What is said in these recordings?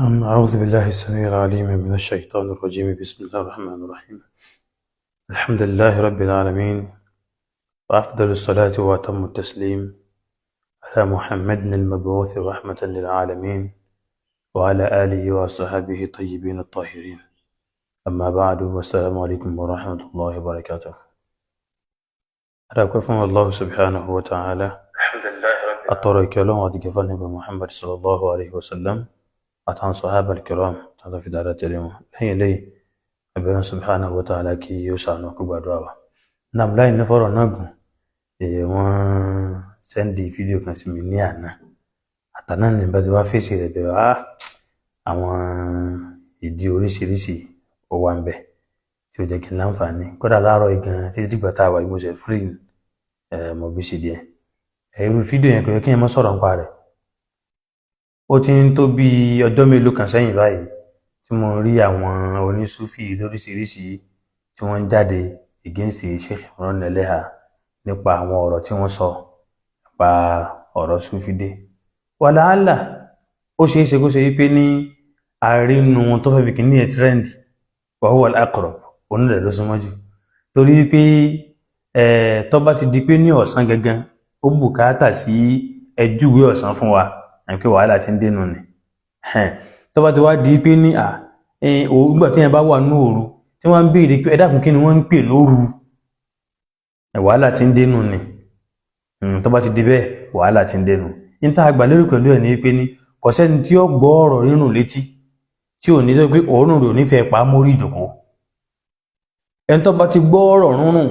أعوذ بالله السميع العليم من الشيطان الرجيم. بسم الله الرحمن الرحيم. الحمد لله رب العالمين، وأفضل الصلاة وأتم التسليم على محمد المبعوث رحمة للعالمين، وعلى آله وصحبه الطيبين الطاهرين. أما بعد، والسلام عليكم ورحمة الله وبركاته. أراكم الله سبحانه وتعالى. الحمد لله رب أترى كلام وأتكفى محمد صلى الله عليه وسلم àtàwọn sọ̀hábà kiram tàbí fi dáadáa tẹ̀lé wọn. Lẹ́yìn eléyìí, abẹ́rẹ́ subhanahu wa ta'ala kí yóò ṣàánú kó gbàdúrà wa. Náà láì ní fọ́rọ̀ náà gùn, èyí wọ́n send fídíò kan sí mi ní àná àtàná ní bá ti wá fèsì rẹ̀ bẹ̀rẹ̀ á, àwọn ìdí oríṣiríṣi ó wà ń bẹ̀ tí ó jẹ́ kí n láǹfààní. Kódà láàárọ̀ yìí gan, títí dìgbà tá a wà yìí, mo ṣe free mo bí ṣe díẹ̀. Irú fídíò yẹn, kò yẹ kí n má sọ̀rọ̀ nípa rẹ̀. Ó ti ń tó bí ọjọ́ mélòó kan sẹ́yìn báyìí tí mo rí àwọn onísúfì lóríṣiríṣi tí wọ́n ń jáde against Sheikh Imran Eleha nípa àwọn ọ̀rọ̀ tí wọ́n sọ nípa ọ̀rọ̀ súfì dé. Wàláhálà, ó ṣeé ṣe kó ṣe wípé ní àárínú wọn tó fẹ́ fi kìíní ẹ̀ trend, wa huwa al-aqrab, onílẹ̀ ló súnmọ́ jù, torí wípé tó bá ti di pé ní ọ̀sán gangan ó bùkátà sí ẹjúwèé ọ̀sán fún wa, àti pé wàhálà ti ń dénú ni. Tó bá ti wá di pé ní à ìgbà tí yẹn bá wà ní òru, tí wọ́n ń béèrè pé, "Ẹ dákun, kí ni wọ́n ń pè lóru?" Wàhálà ti ń dénú ni. Tó bá ti di bẹ́ẹ̀, wàhálà ti ń dénú. Ní tá a gbà lérò pẹ̀lú ẹ̀ ní pé ní kò sẹ́ni tí ó gbọ́ ọ̀rọ̀ rírùn létí tí ò ní tó pé òórùn rẹ̀ ò ní fẹ́ pa á mórí ìjòkó. Ẹni tó bá ti gbọ́ ọ̀rọ̀ rírùn,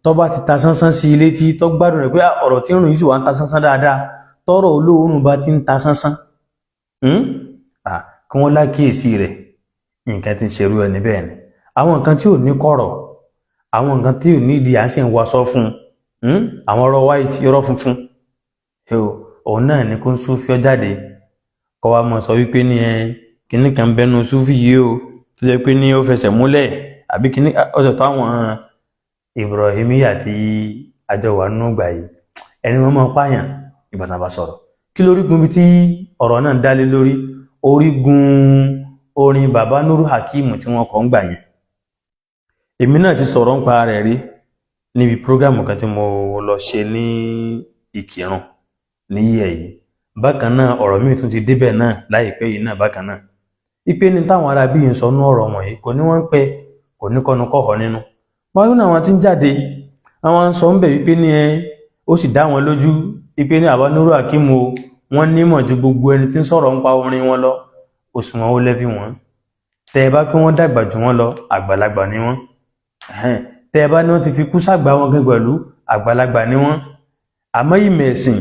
tó bá ti ta sánsán sí i létí, tó gbádùn rẹ̀ pé ọ̀rọ̀ tí ń rùn yìí sì wá ń ta sánsán dáadáa, tọ́rọ̀ olóòórùn bá ti ń ta sánsán, kí wọ́n lákìyèsí rẹ̀, nǹkan tí ń ṣerú ẹni bẹ́ẹ̀ ni. Àwọn nǹkan tí ò ní kọ̀rọ̀, àwọn nǹkan tí ò ní ìdí à ń sì ń waṣọ fún un, àwọn ọ̀rọ̀ white, irọ́ funfun, òun náà ni kó ń súnfí ọ jáde, kọ́ wa mọ̀ sọ wípé ní ẹ kinní kan bẹnu súfì yìí o, tó jẹ́ pé ní ó fẹsẹ̀ múlẹ̀, àbí kinní ọ̀sẹ̀ tó àwọn Ibrahimiyya tí àjọ wà nínú ìgbà yìí, ẹni wọn máa pààyàn ìgbà bá sọ̀rọ̀. Kí lórígun bí tí ọ̀rọ̀ náà dá lé lórí? Orígun orin bàbá Nuru Hakeem tí wọ́n kọ ń gbà yẹn. Èmi náà ti sọ̀rọ̀ nípa rẹ̀ rí níbi program kan tí mo lọ ṣe ní Ìkìrun ní yíyẹ yìí. Bákan náà, ọ̀rọ̀ míì tún ti débẹ̀ náà láìpẹ́ yìí náà. Bákan náà, ipe ní táwọn ará bí yìí ń sọ nú ọ̀rọ̀ wọ̀nyí, kò ní wọ́n ń pẹ́, kò ní kọ́nu kọ́họ̀ nínú wọn náà. Àwọn tí ń jáde, àwọn ń sọ ń bẹ̀ wípé ní ẹ ó sì dá wọn lójú wípé ní àbá Nuru Hakeem o, wọ́n nímọ̀ ju gbogbo ẹni tí ń sọ̀rọ̀ ń pa orin wọn lọ. Òṣùwọ̀n ó lẹ́fí wọn. Tẹ́ ẹ bá pé wọ́n dàgbà jù wọ́n lọ, àgbàlagbà ni wọ́n. Tẹ́ ẹ bá ní wọ́n ti fi kú sàgbà wọn gan pẹ̀lú, àgbàlagbà ni wọ́n. Àmọ́ ìmọ̀ ẹ̀sìn,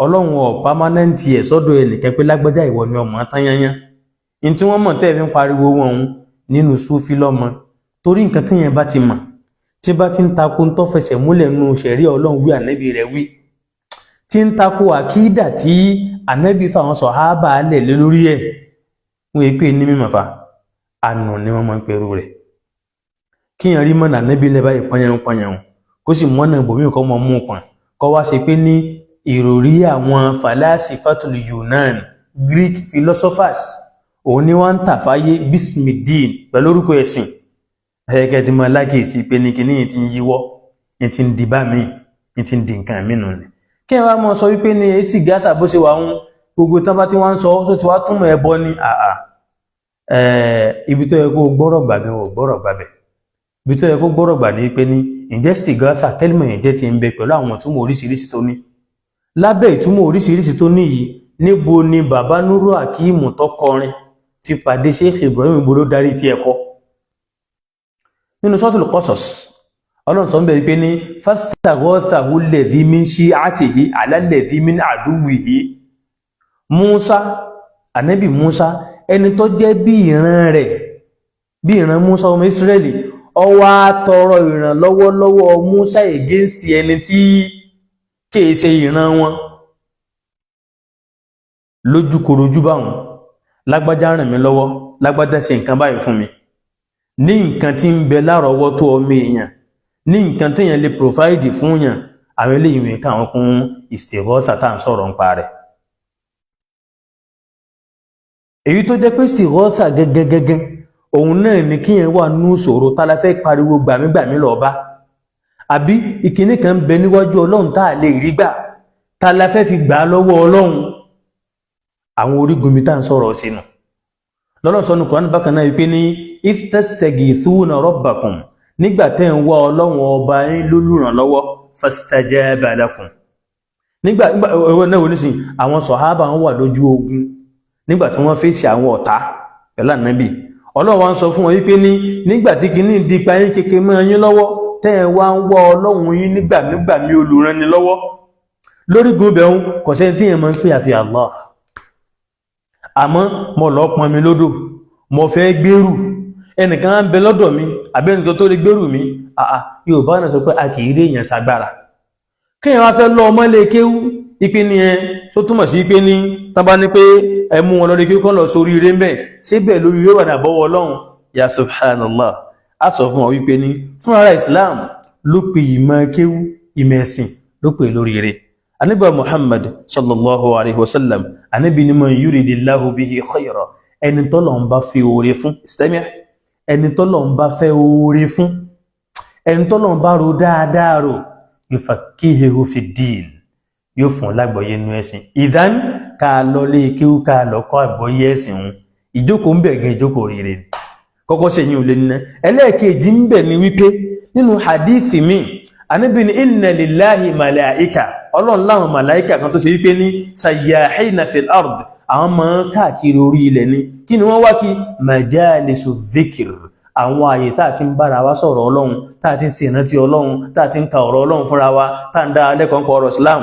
Ọlọ́run ọ̀ permanent ẹ̀ sọ́dọ̀ ẹnìkan pé lágbájá, ìwọ ni ọmọ tán yányán. Ní tí wọ́n mọ̀ tẹ́ ẹ fi ń pariwo wọn òun nínú súfí lọ́mọ, torí nǹkan téèyàn bá ti mọ̀, tí bá ti ń takò ń tó fẹsẹ̀ múlẹ̀ nínú ṣẹ̀rí Ọlọ́run wí, ànábì rẹ̀ wí, tí ń takò àkídà tí ànábì fáwọn sọ̀hábà lẹ̀ lé lórí ẹ̀, wọ́n èpè ní mímọ̀ fa ànù ni wọ́n máa ń perú rẹ̀. Kíyàn rí mọ̀nà ànábì lẹ́ báyìí pọ́nyẹun pọ́nyẹun, kó sì mọ́nà ibòmíì kọ́ mọ́ mú pọ̀n, kọ́ wá ṣe pé ní ìròrí àwọn falasifatul Yunan, Greek philosophers, òun ni wọ́n ń tà fáyé bismidin pẹ̀lú orúkọ ẹ̀sìn. Ẹ̀yẹ́kẹ́ ti mọ lákìsí pé ní kíní yìí ti ń yíwọ́, ní ti ń di bá mi, ní ti ń di nǹkan mí nù ni. Kí ẹ wá mọ sọ wípé ní èsì gátà bó ṣe wà ń gbogbo tán bá tí wọ́n ń sọ tó ti wá túmọ̀ ẹbọ ní àà, ibi tó yẹ kó gbọ́rọ̀ gbà gan ò gbọ́rọ̀ gbà bẹ̀. Ibi tó yẹ kó gbọ́rọ̀ gbà ní pé ní ǹjẹ́ sìgáṣà kẹ́lìmọ̀ ǹjẹ́ ti ń bẹ pẹ̀lú àwọn ìtumọ̀ oríṣiríṣi tó ní. Lábẹ́ ìtumọ̀ oríṣiríṣi tó ní yìí, níbo ni bàbá Nuru Hakeem tó kọrin fi pàdé Sheikh Ibrahim? Ibo ló darí tí ẹ̀kọ́ nínú Suratul Qasas? Ọlọ́run sọ ń bẹ̀ wípé ní fastaghathahu alladhi min shi'atihi ala alladhi min aduwwihi. Musa, ànábì Musa, ẹni tó jẹ́ bí ìran rẹ̀, bí ìran Musa, ọmọ Israẹli, ó wá tọrọ ìrànlọ́wọ́ lọ́wọ́ Musa against ẹni tí kìí ṣe ìran wọn. Lójúkorojú báwọn, lágbájá ràn mí lọ́wọ́, lágbájá ṣe nǹkan báyìí fún mi, ní nǹkan tí ń bẹ lárọ̀ọ́wọ́tó ọmọ èèyàn, ní nǹkan téèyàn lè provide fún yàn, àwọn eléyìí nǹkan àwọn kún istighatha tá à ń sọ̀rọ̀ nípa rẹ̀. Èyí tó jẹ́ pé istighatha gẹ́gẹ́gẹ́gẹ́, òun náà ni kíyẹn wà nú ìṣòro tá la fẹ́ pariwo gbàmígbàmí lọ bá, àbí ìkíní kan ń bẹ níwájú Ọlọ́run tá a lè rí gbà, tá la fẹ́ fi gbà á lọ́wọ́ Ọlọ́run. Àwọn orígun mi tá à ń sọ̀rọ̀ sínú lọ́lọ́ sọ́nù Kùránì bákan náà wípé ní idh tastaghithuna rabbakum, nígbà tẹ́ ń wá Ọlọ́run ọba yín lólùrànlọ́wọ́, fastajaba lakum. Nígbà ẹwọ́ náà onísìn, àwọn sọ̀hábà wọn wà lójú ogun nígbà tí wọ́n fèsì àwọn ọ̀tá pẹ̀lú Ànábì. Ọlọ́run wá ń sọ fún wọn wípé ní nígbà tí kìíní dípa yín kékeré mọ́ yín lọ́wọ́, tẹ́ ẹ wá ń wá Ọlọ́run yín nígbà nígbà mí olùrànni lọ́wọ́. Lórígun bẹ̀rún, kò sẹ́ni tí yẹn máa ń pè àfi Allah. Àmọ́ mo lọ pọn mi lódò, mo fẹ́ gbèrú, ẹnìkan á ń bẹ lọ́dọ̀ mi àbí ẹnìkan tó lè gbèrú mi. Àà, Yorùbá náà sọ pé a kì í rí èèyàn sagbára. Kéèyàn wá fẹ́ lọ ọmọ lè kéwú ipe ní ẹ tó túmọ̀ sí pé ní tán bá ní pé ẹ mú wọn lọ́dẹ kí kán lọ sórí ire ń bẹ̀ síbẹ̀, lórí ire wà ní àbọ̀wọ̀ Ọlọ́run. Ya subhanallah, a sọ fún ọ wípé ní fúnra Islam ló pe ìmọ̀ kéwú, ìmọ̀ ẹ̀sìn ló pe lórí ire. Ànábì Muhammad sallallahu alayhi wa sallam, Ànábì ní man yuridillahu bihi khayra, ẹni tọ́lọ̀ ń bá fi oore fún, istami', ẹni tọ́lọ̀ ń bá fẹ́ oore fún, ẹni tọ́lọ̀ ń bá ro dáadáa ro, yufaqihuhu fi ddin, yóò fún lágbọ̀ọ́yé inú ẹ̀sìn. Ìdán ká lọ lé kíw, ká lọ kọ́ àgbọ́yé ẹ̀sìn òun, ìjókòó ń bẹ̀ gan ìjókòó rere kọ́kọ́ ṣe yín ò lè nínú. Ẹlẹ́ẹ̀kejì ń bẹ̀ ni wípé nínú hadithi mi, Ànábì ní inna lillahi malaika, Ọlọ́run láwọn màláìkà kan tó ṣe wípé ní sayyahina fil ard, àwọn máa ń káàkiri orí ilẹ̀ ni. Kí ni wọ́n wá kí? Majalisu dhikr, àwọn àyè tá a ti ń bára wa sọ̀rọ̀ Ọlọ́run, tá a ti ń ṣe ìrántí Ọlọ́run, tá a ti ń ka ọ̀rọ̀ Ọlọ́run fúnra wa, tá a ń dá lẹ́kọ̀ọ́ nípa ọ̀rọ̀ Islam.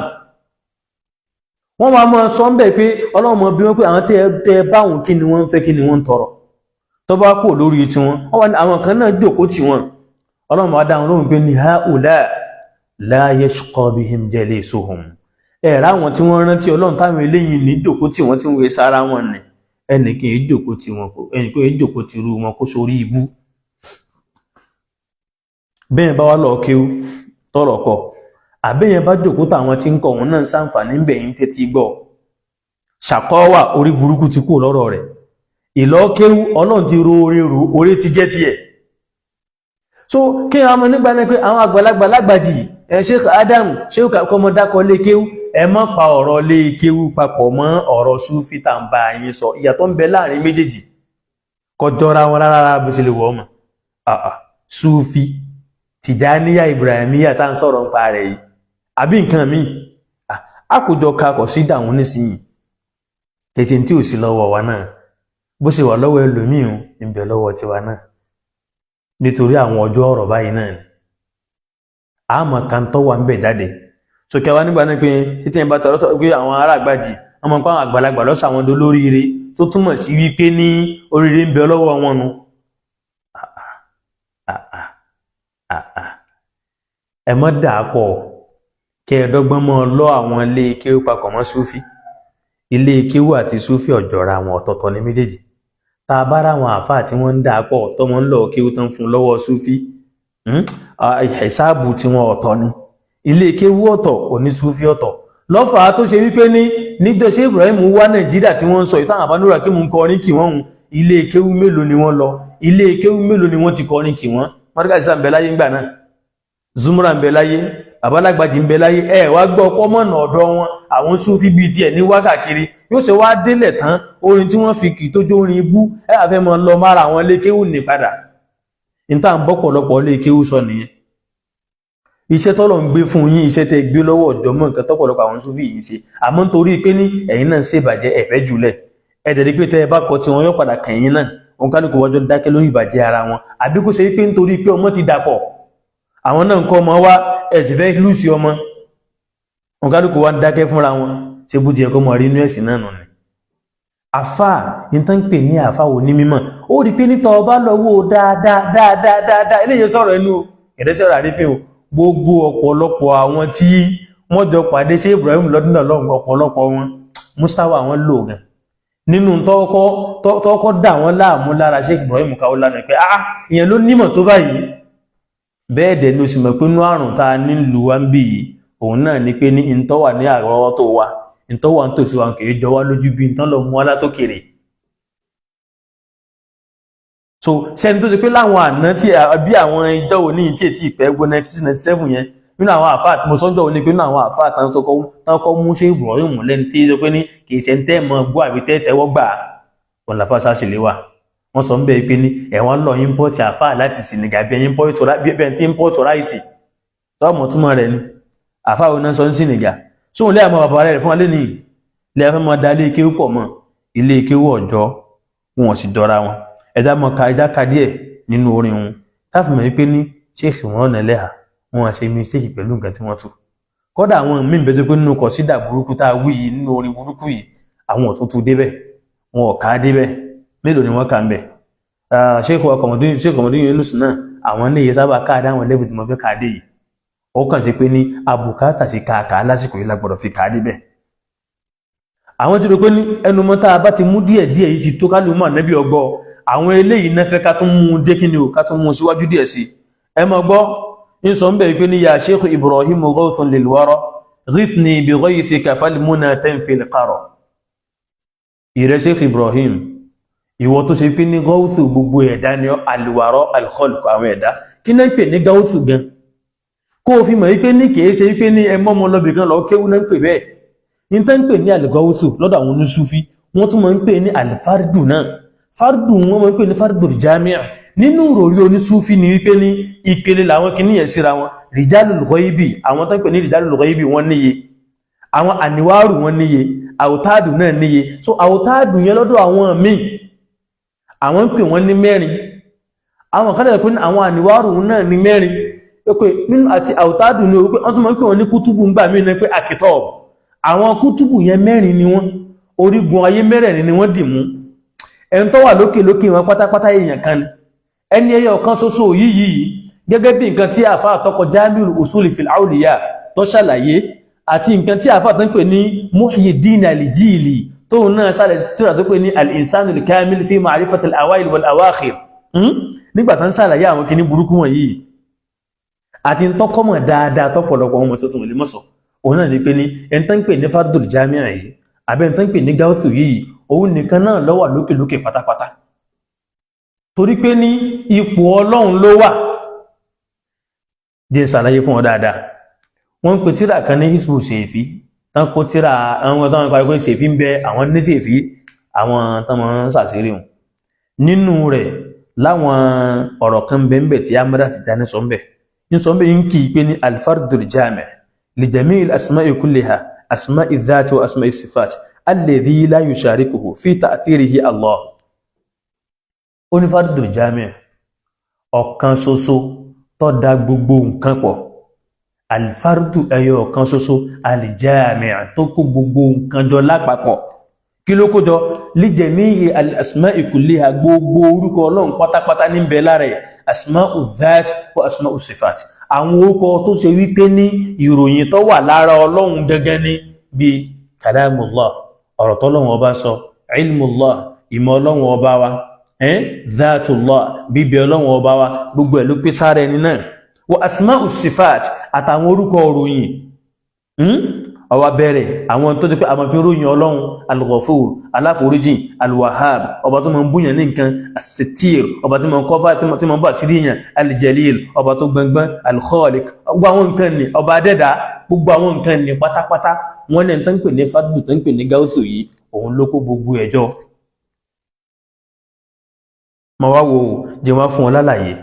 Wọ́n máa mọ́ sọ ń bẹ̀ pé Ọlọ́run mọ̀ bí wọ́n pé àwọn tẹ́ báwọn, kí ni wọ́n ń fẹ́, kí ni wọ́n ń tọrọ. Tó bá kú lórí tiwọn, wọ́n wá ní àwọn kan náà jókòó tì wọ́n. Ọlọ́run máa dá wọn lóhùn pé ní haula la yashqa bihim jalisuhum, ẹ̀rá àwọn tí wọ́n rántí Ọlọ́run táwọn eléyìí ní jókòó tí wọ́n ti ń wé sára wọn ni. Ẹnì kì í jókòó tí wọn kò, ẹnì kì í jókòó tí irú wọn kó sórí ibú. Bẹ́ẹ̀ bá wá lọ kéwú tọrọ kọ, àbẹ́yẹn bá jókòó táwọn tí ń kọ wọn náà ń sàǹfààní ń bẹ̀yìn tẹ́tí gbọ́, ṣàkọ́wà orí burúkú ti kú lọ́rọ̀ rẹ̀. Ìlọ́kéwú, Ọlọ́run ti ro orí ro orí ti jẹ́ tiẹ̀. So kí àwọn ọmọ nígbà náà pé àwọn àgbàlagbà lágbàjì ẹ, Sheikh Adam, Sheikh kọmọdákọ lé kéwú, ẹ má pa ọ̀rọ̀ lé kéwú papọ̀ mọ́ ọ̀rọ̀ Súfì tá ń bá yín sọ. Ìyàtọ̀ ń bẹ láàrin méjèèjì, kò jọra wọn rárá bó ṣe lè wọ́ ọmọ. Súfì Tìjàníyà Ibrahimiyya tá ń sọ̀rọ̀ nípa rẹ̀ yìí àbí nǹkan míì, àkójọ kakọ̀ sí dàwọn nísìnyí kẹsẹ̀ tí ò sí lọ́wọ́ wa náà, bó ṣe wà lọ́wọ́ ẹlòmíì ń bẹ lọ́wọ́ tiwa náà, nítorí àwọn ọjọ́ ọ̀rọ̀ báyìí náà ni àmọ́ kan tó wà ń bẹ̀ jáde sókè wa nígbà náà pé títí ẹ̀ bá tọrọ pé àwọn ará àgbàjì wọ́n mọ̀ pé àwọn àgbàlagbà lọ́sọ̀ àwọn dolóríire, tó túmọ̀ sí wípé ní oríire ń bẹ lọ́wọ́ wọn nu. Ẹ mọ́ dà á pọ̀ kí ẹ dọ́gbọ́n mọ́ lọ àwọn ilé kéwú papọ̀ mọ́ Súfì. Ilé kéwú àti Súfì ọ̀jọ̀ra àwọn, ọ̀tọ̀ọ̀tọ̀ ní méjèèjì. Tá a bá ráwọn àáfàá tí wọ́n ń dà á pọ̀, tọ́mọ ń lọ kéwú tán fún lọ́wọ́ Súfì, ìsáàbù tí wọn ọ̀tọ̀ ni. Ilé kéwú ọ̀tọ̀, òní Súfì ọ̀tọ̀. Lọ́fàá tó ṣe wípé ní níjọ́ Ibrahim wá Nàìjíríà tí wọ́n ń sọ ìtàn àbánúrà kí mú kọrin kì wọ́n hun, ilé kéwú mélòó ni wọ́n lọ? Ilé kéwú mélòó ni wọ́n ti kọrin kì wọ́n? Mọ́ríkà sísà ń bẹ láyé ńgbà náà, Zumra ń bẹ láyé, babalágbàjì ń bẹ láyé. Ẹ wá gbọ́ pọ́mọ̀nà ọ̀dọ́ wọn, àwọn Súfì bíi tiẹ̀ ní wákàkiri yóò ṣe wá délẹ̀ tán, orin tí wọ́n fi kì tó jó orin ibú, ẹ àfẹ́ mọ́ lọ mára àwọn ilé kéwú ní padà. Níta ń bọ́ pọ̀lọpọ̀ ilé kéwú sọ nìyẹn. Iṣẹ́ tọ́lọ̀ ń gbé fún yín, iṣẹ́ tẹ́ gbé lọ́wọ́ ọ̀jọ́ mọ́ nǹkan tọ́pọ̀lọpọ̀ àwọn Súfì yìí ṣe. Àmọ́ nítorí pé ní ẹ̀yin náà ń ṣèbàjẹ́, ẹ̀fẹ́ jùlẹ̀, ẹ dẹ̀ rí pé tẹ́ ẹ bá kọ tí wọn yóò padà kàn yín náà. Òun kálukú wọ́jọ́ dákẹ́ lórí ìbàjẹ́ ara wọn, àbí kó ṣe pé nítorí pé ọmọ ti dàpọ̀, àwọn náà ń kọ́ ọmọ wá, ẹ̀ ti fẹ́ lùsì ọmọ, òun kálukú wá dákẹ́ fúnra wọn. Ṣé bó ti yẹ kó mọ rí inú ẹ̀sìn náà nù ni? Àfà ní tán ń pè ní àfà wò ní mímọ̀, ó rí pé níta ọba lọ́wọ́ dáadáa dáadáa dáadáa. Eléyìí sọ̀rọ̀ ẹnu o, kẹ̀dẹ́ sọ̀rọ̀ àrífín o. Gbogbo ọ̀pọ̀lọpọ̀ àwọn tí wọ́n jọ pàdé ṣé Ibrahim lọ́dún náà lọ́hùn, ọ̀pọ̀lọpọ̀ wọn mustawa wọn lò gan nínú tọ́kọ́ dà wọ́n láàmú lára Sheikh Ibrahim Kaula ní pé ah, ìyẹn ló nímọ̀ tó báyìí. Bẹ́ẹ̀ dẹ̀ ni o sì mọ̀ pé inú àrùn tá a nílùú wa ń bì yìí, òun náà ni pé ní ìntọ́ wà ní àrọ́wọ́tó wa, ìntọ́ wà nítòsí wa kì í jọ wá lójú bí ìntọ́ lọ mú wá látòkèrè. So sẹ́ni tó ti pé láwọn àná tí bí àwọn ìjọ òní tí ètí ìpẹ́ gbọ́ 1997 yẹn, nínú àwọn àfáà mo sọ́njọ́ òní pé nínú àwọn àfáà tán kọ́ mú ṣe Ibrahim lẹ́ni tí ó pé ní kì í ṣe ń tẹ́ mọ gbọ́ àbí tẹ́ tẹ́wọ́ gbà, wọn làfáà sáṣìlẹ̀ wà. Wọ́n sọ ń bẹ́ẹ̀ pé ní ẹ̀wọ̀n lọ import àfáà láti Senegal bí ẹni tí import rice. Sọ́ọ̀mọ̀ túmọ̀ rẹ̀ ni àfáà òun náà sọ ní Senegal sóhun lé àwọn bàbá rẹ̀ fún wa lẹ́nìí lẹ́yìn fẹ́ mọ́ da ilé kéwú pọ̀ mọ́ ilé kéwú ọ̀jọ́, wọn sì dọ́ra wọn. Ẹja mọ ka, ẹja ka díẹ̀ nínú orin wọn táàfin mọ̀ wípé ní Sheikh Imran Eleha, wọn ṣe mistake pẹ̀lú nǹkan tí wọ́n tú. Kódà àwọn míì bẹ́ẹ̀ tó pé nínú kọ̀sídà burúkú tá a wí yìí, nínú orin burúkú yìí, àwọn ò tún tú débẹ̀, wọn ò ká débẹ̀. Mélòó ni wọ́n kà ń bẹ̀? Sheikh Kọmọdún, Sheikh Kọmọdún Yunus náà, àwọn ní iye sábà káàdé àwọn level tí mo fẹ́ káàdé yìí. Ó kàn ṣe pé ní abùkátà sí kàkà lásìkò yìí lágbọ́dọ̀ fi káàdé bẹ́ẹ̀. Àwọn tí ó pé ní ẹnu mọ́ tá a bá ti mú díẹ̀ díẹ̀ yìí ti tó kálù mọ́ ànábì ọgbọ́. Àwọn eléyìí náà fẹ́ ká tún mú un dé kí ni o, ká tún mú un síwájú díẹ̀ sí. Ẹ mọ̀ gbọ́, ń sọ ń bẹ̀ pé ní ya Sheikh Ibrahim ghawthun lil wara ghithni bi ghaythika falmuna tanfil qara. Ìrẹ́ Sheikh Ibrahim, ìwọ tó ṣe pé ní gáúsù gbogbo ẹ̀dá ni, alwara alkhalq, àwọn ẹ̀dá. Kí náà ń pè ní gáúsù gan, kó o fi mọ̀ wípé ní kìí ṣe wípé ní ẹmọ́ ọmọ lọ́bì kan lọ kéwú náà ń pè bẹ́ẹ̀. Ní tán ń pè ní algáúsù lọ́dọ̀ àwọn onísúfí, wọ́n tún máa ń pè ní alfardu náà. Fardu wọ́n máa ń pè ní fardu jami'a. Nínú ìròrí onísúfí ni wípé ní ìpele làwọn kìíní yẹn síra wọn. Rijalul ghaibi, àwọn tó ń pè ní rijalul ghaibi, wọ́n níye. Àwọn àníwárù, wọ́n níye. Àwòtáàdù náà níye. So àwòtáàdù yẹn lọ́dọ̀ àwọn míì, àwọn ń pè wọ́n ní mẹ́rin. Àwọn kan lè pè ní àwọn àníwárù náà ní mẹ́rin pé nínú àti àwòtáàdù ní wípé wọ́n tún máa ń pè wọ́n ní kútùbù ńgbà míì ní pé àkìtọ́. Àwọn kútùbù yẹn mẹ́rin ni wọ́n, orígun ayé mẹ́rẹ̀ẹ̀rin ni wọ́n dì mú. Ẹni tó wà lókè lókè wọn pátápátá, èèyàn kan ni, ẹni ẹyọ kan ṣoṣo yìí, gẹ́gẹ́ bí nǹkan tí àfa àtọkọ Jamiul Usul fil Awliya tó ṣàlàyé, àti nǹkan tí àfa tó ń pè ní Muhyiddin al-Jili, tóun náà ṣàlàyé tíra tó pè ní al-Insanul Kamil fi ma'rifati al-awail wal awakhir, nígbà tó ń ṣàlàyé àwọn kinní burúkú wọ̀nyí àti ń tọ́kọ́mọ̀ dáadáa tọ́pọ̀lọpọ̀ ọmọ tuntun lè mọ́sọ̀, òun náà ní pé ní ẹni tó ń pè ní Fardul Jami'a yìí, àbẹ́ ẹni tó ń pè ní Gáúsù yìí, òun nìkan náà ló wà lókè lókè pátápátá, torí pé ní ipò Ọlọ́run ló wà. Jẹ́ ṣàlàyé fún ọ dáadáa. Wọ́n ń pè tíra kan ní Hisbu Sèfí, tán kó tíra àwọn tán parí pé Sèfí ń bẹ, àwọn ní Sèfí, àwọn tán máa ń ṣàṣírí wọn. Nínú rẹ̀, láwọn ọ̀rọ̀ kan bẹ ń bẹ tí Amada Tijani sọ ń bẹ, ń sọ ń bẹ, ń kì í pé ní alfardul jami' li jami'il asma'i kulliha, asma'i dhati wa asma'i sifat, alladhi la yusharikuhu fi ta'thirihi Allah. Ó ní fardul jami', ọ̀kan ṣoṣo tó dá gbogbo nǹkan pọ̀, alfardu, ẹyọ ọ̀kan ṣoṣo, aljami', tó kó gbogbo nǹkan jọ lápapọ̀. Kí ló kó jọ? Li jami'i al-asma'i kulliha, gbogbo orúkọ Ọlọ́run pátápátá ní bẹ lára ẹ̀, asma'u dhat wa asma'u sifat, àwọn orúkọ tó ṣe wípé ní ìròyìn tó wà lára Ọlọ́run gẹ́gẹ́ ní bí kalamullah, ọ̀rọ̀ tọ́lọ́run ọba sọ, ilmullah, ìmọ̀ Ọlọ́run ọba wa, dhatullah, bíbẹ Ọlọ́run ọba wa, gbogbo ẹ̀ ló pé sára ẹni náà, wa asma'u sifat, àtàwọn orúkọ òròyìn. Ọwá bẹ̀rẹ̀ àwọn tó ti pé àwọn fi ròyìn Ọlọ́run: al-Ghafur, aláforíjìn, al-Wahhab, ọba tó máa ń búyàn ní nǹkan, as-Sittir, ọba tó máa ń kọ́fà, tí máa ń bà sírí yàn, al-Jalil, ọba tó gbọngbọ́n, al-Khaliq, gbogbo àwọn nǹkan ní ọba adẹ́dá, gbogbo àwọn nǹkan ní pátápátá. Wọ́n ní tó ń pè ní fadlu, tó ń pè ní gáúsù yìí, òun ló kó gbogbo ẹjọ́. Ma wá wo, jẹ́ wá fún ọ lálàyé.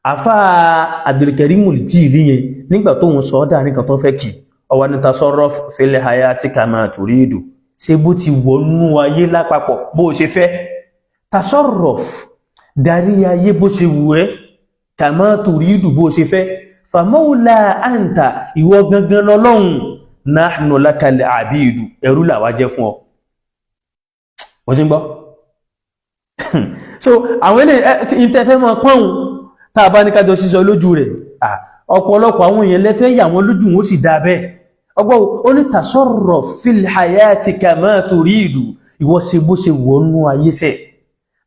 Àfáà Abdulkarim Jili yẹn, nígbà tó ń sọ ọ́ dáa nìkan tó fẹ́ kì ọwọ́ ní tasarraf fil hayati kama turidu, ṣe bó ti wọnú ayé lápapọ̀ bó ṣe fẹ́. Tasarraf, darí ayé bó ṣe wù ẹ́, kama turidu, bó ṣe fẹ́. Famawla anta, ìwọ gangan lọ́lọ́hun, nahnu lakal abidu, ẹrú làwa jẹ́ fún ọ. Wọ́n ti ń gbọ́. So àwọn ilé ìtẹ́fẹ́ máa pọ́n tá a bá ní kájọ sísọ lójú rẹ̀, ọ̀pọ̀lọpọ̀ àwọn èèyàn lẹ́fẹ́ yà wọ́n lójú, wọn ó sì dáa bẹ́ẹ̀. Ọgbọ́n ó ní tasarraf fil hayati kama turidu, ìwọ ṣe bó ṣe wù ọ́ nú ayé sẹ̀,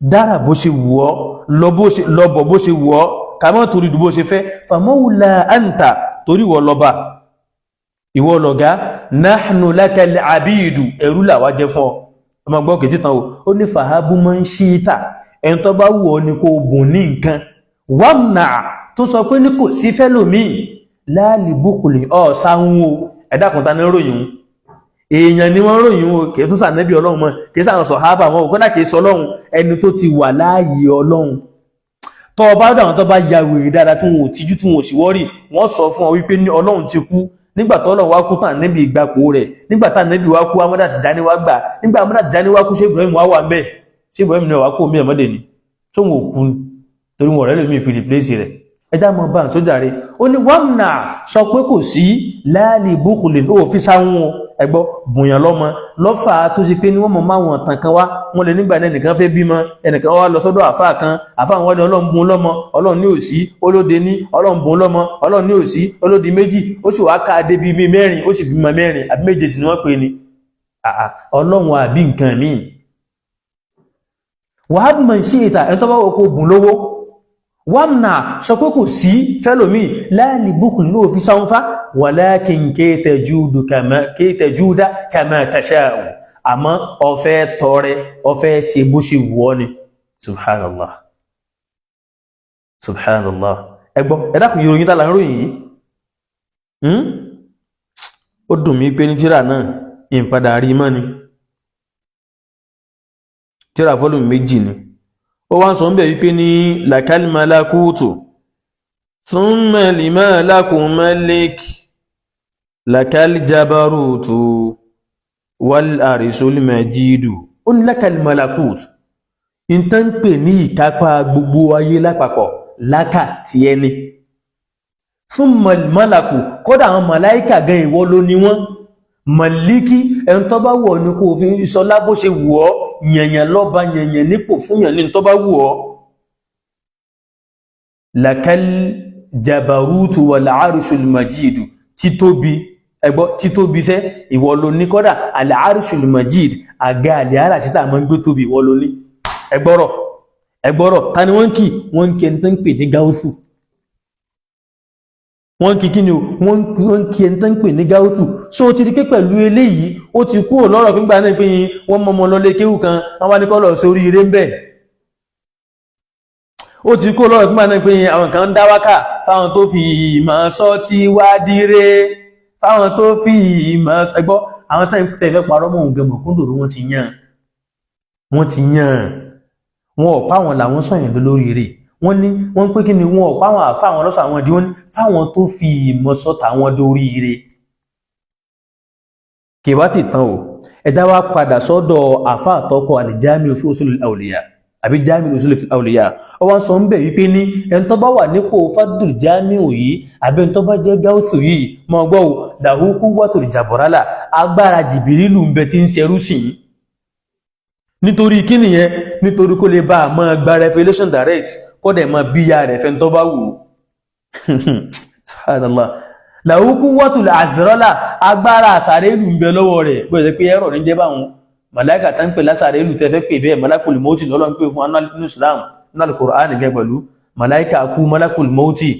dára bó ṣe wù ọ́, lọ́bọ̀ bó ṣe wù ọ́, kama turidu, bó ṣe fẹ́. Famawla anta, torí ìwọ lọ́ba, ìwọ lọ̀gá, nahnu lakal abidu, ẹrú làwa jẹ́ fún ọ. Ọmọ gbọ́ kejì tán o. Ó ní fahabu man shi'ta, Ẹni tó bá wù ọ́ ni kó bùn ní nǹkan. Wamna, tó sọ pé ní kò sí fẹ́lòmíì, láàlì búkùlì ọ̀ sáhún o. Ẹ̀dá kan ta ní ròyìn? Èèyàn ni wọ́n ròyìn o, kìí tún sànẹ́bí Ọlọ́run mọ́, kìí sàn sọ̀hábà wọn ò, kódà kìí sọ Ọlọ́run, ẹni tó ti wà láàyè Ọlọ́run. Tó o bá dáwọn tó bá ya wèrè dáadáa, tí wọn ò tijú, tí wọn ò sì wọ́rì, wọ́n sọ fún ọ wípé ní Ọlọ́run ti kú. Nígbà tó Ọlọ́run wá kú tán, níbi ìgbapò rẹ̀. Nígbà tá níbi wá kú, Amọ́dà Tìjání wá gbà. Nígbà Amọ́dà Tìjání wá kú, ṣé Ibrahim wá wà ńbẹ̀? Ṣé Ibrahim náà wá kú omi ẹ̀mọ́dé ni tó wọn ò kú torí wọn ọ̀rẹ́ lómi fi replace rẹ̀? Ẹjá mọ bá ń sójà rẹ̀. Ó ní wàmnà, sọ pé kò sí, láàlì búkúlì ó fi sáwọn o. Ẹgbọ́ bùnyàn lọ́mọ lọ́fà tó ṣe pé ní wọ́n mọ̀ máwọn tàn kan wá. Wọ́n lè nígbà náà ẹnìkan fẹ́ bímọ, ẹnìkan wá lọ sọ́dọ̀ àfáà kan. Àfáà wọn ní Ọlọ́run bùn lọ́mọ, Ọlọ́run ní òsí, olóde ní Ọlọ́run bùn lọ́mọ, Ọlọ́run ní òsí, olódi méjì, ó sì wá ká débi mi mẹ́rin, ó sì bímọ mẹ́rin àbí méje sì ni wọ́n pè ní Ọlọ́run àbí nǹkan míì. Wàhálà mọ̀ ṣe ìta ẹni tó bá wọ kó bùn lówó. Wàmnà, sọ pé kò sí fẹ́lòmí, láàlì búkùn ní òfin sáúnfà, walakin kayta juda kama tasha'u. Àmọ́ ọ̀fẹ́ tọrẹ, ọ̀fẹ́ ṣe bó ṣe wù ọ́ ni. Subhanallah, subhanallah. Ẹgbọ́, ẹ̀dàkùn, ìròyìn tààlà ń ròyìn yìí, ó dùn mí pé ní tíra náà ìpadà rí mọ́ ni. Tíra volume 2 ni. Ó wá ń sọ ń bẹ̀ wípé ní lakal malakutu thumma limalaku malik lakal jabarutu wal arisul majidu. Ó ní lakal malakutu, ìtàn ń pè ní ìkápá gbogbo ayé lápapọ̀, lákà tí ẹni, thumma malaku, kódà àwọn màláíkà gan, ìwọ ló ní wọ́n. Màlíkì, ẹni tó bá wù ọ́ ní kó fi sọlá bó ṣe wù ọ́, yànyàn lọ́ba, yànyàn nípò, fúnyàn ní tó bá wù ọ́. Lakal jabarutu wal arshul majidu, títóbi, ẹgbọ́, títóbi iṣẹ́, ìwọ ló ní. Kọ́dà al arshul majid, àga àlẹ́ àrà síta máa ń gbé tóbi, ìwọ ló ní. Ẹgbọ́rọ̀, ẹgbọ́rọ̀, ta ni wọ́n kì? Wọ́n kì ẹni tó ń pè ní gáúsù. Wọ́n kì kí ni o? Wọ́n kì ẹni tó ń pè ní gáúsù. So ó ti di pé pẹ̀lú eléyìí, ó ti kúrò lọ́rọ̀ pípa náà pé wọ́n mọ́mọ́ lọ lé kéwù kan, wọ́n wá ní kọ́ lọ sórí eré ń bẹ̀. Ó ti kúrò lọ́rọ̀ pípa náà pé àwọn kan ń dá wákà fáwọn tó fi ìmọ̀ sọ tí wá díre, fáwọn tó fi ìmọ̀ ẹgbọ́. Àwọn táyì tẹ́ fẹ́ parọ́ mọ́ òun gan mọ̀kúndòrò, wọ́n ti yàn, wọ́n ti yàn wọn ọ̀pá àwọn làwọn sọ̀yìn lórí rẹ̀. Wọ́n ní wọ́n pé kí ni wọn ọ̀pá àwọn àfa àwọn lọ́sọ̀ àwọn ìdí wọ́n ní fáwọn tó fi ìmọ̀ sọ tàwọn dórí rẹ̀. Kì bá ti tán o. Ẹ̀dá wa padà sọ́dọ̀ àfa àtọ́kọ̀ al-Jami' fi usul al-awliya àbí Jami' usul al-awliya. Ó wá ń sọ ń bẹ̀ wípé ní ẹni tó bá wà nípò fadul Jami'u yìí àbí ẹni tó bá jẹ́ gáúsù yìí, mọ́ gbọ́ o, lahu quwwatul jabrala, agbára jìbìrìlù ń bẹ tí ń ṣerú sí i. Nítorí kí nìyẹn? Nítorí kó lè bá a máa gba revelation direct, kó dẹ̀ máa bíyà rẹ̀ fẹ́ tó bá wù ú. Subhanallah. Lahu quwwatul azrala, agbára àsàrélù ń bẹ lọ́wọ́ rẹ̀. Bó ṣe pé ẹ̀rọ ní jẹ́ báwọn màláìkà tá ń pè lásàrélù tẹ́fẹ́ pè bẹ́ẹ̀, malakul mauti lọ́lọ́ ń pè fún nínú Islam, nínú Al-Qur'an gẹ́ pẹ̀lú màláìkà kú, malakul mauti.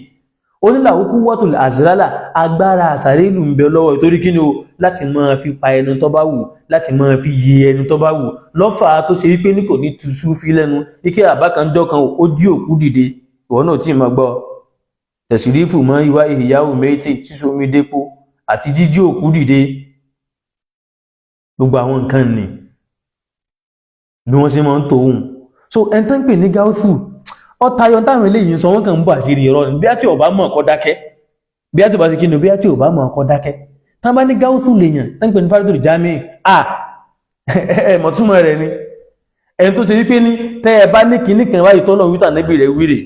Ó ní lahu quwwatul azrala, agbára àsàrélù ń bẹ lọ́wọ́. Ìtorí kí ni o? Láti máa fi pa ẹni tó bá wù, láti máa fi yí ẹni tó bá wù. Lọ́fà tó ṣe wípé ní kò ní tu súfí lẹ́nu ike àbákanjọ́ kan ó jí òkú dìde. Ìwọ náà tí ma gbọ́ tẹ̀sírífù mọ́ ìwá ìyáwó méjì, sísomi dépò àti jíjí òkú dìde, gbogbo àwọn nǹkan ni bí wọ́n ṣe máa ń tòun. So ẹni tó ń pè ní gáúsù, ọ tayọ táwọn eléyìí ń sọ. Wọ́n kàn ń bọ̀ àṣírí irọ́ ni. Bí á tí ò bá mọ̀ kó dákẹ́, bí á tí ò bá ti kí ni, bí á tí ò bá mọ̀ kó dákẹ́. Tán bá ní gáúsù lèèyàn tán pè ní fáridùrù jámì à, ẹ mọ̀túmọ̀ rẹ̀ ni ẹni tó ṣe wípé ní tẹ́ ẹ bá ní kinní kan báyìí tọ́lọ̀ wíta níbi rẹ̀ wíre,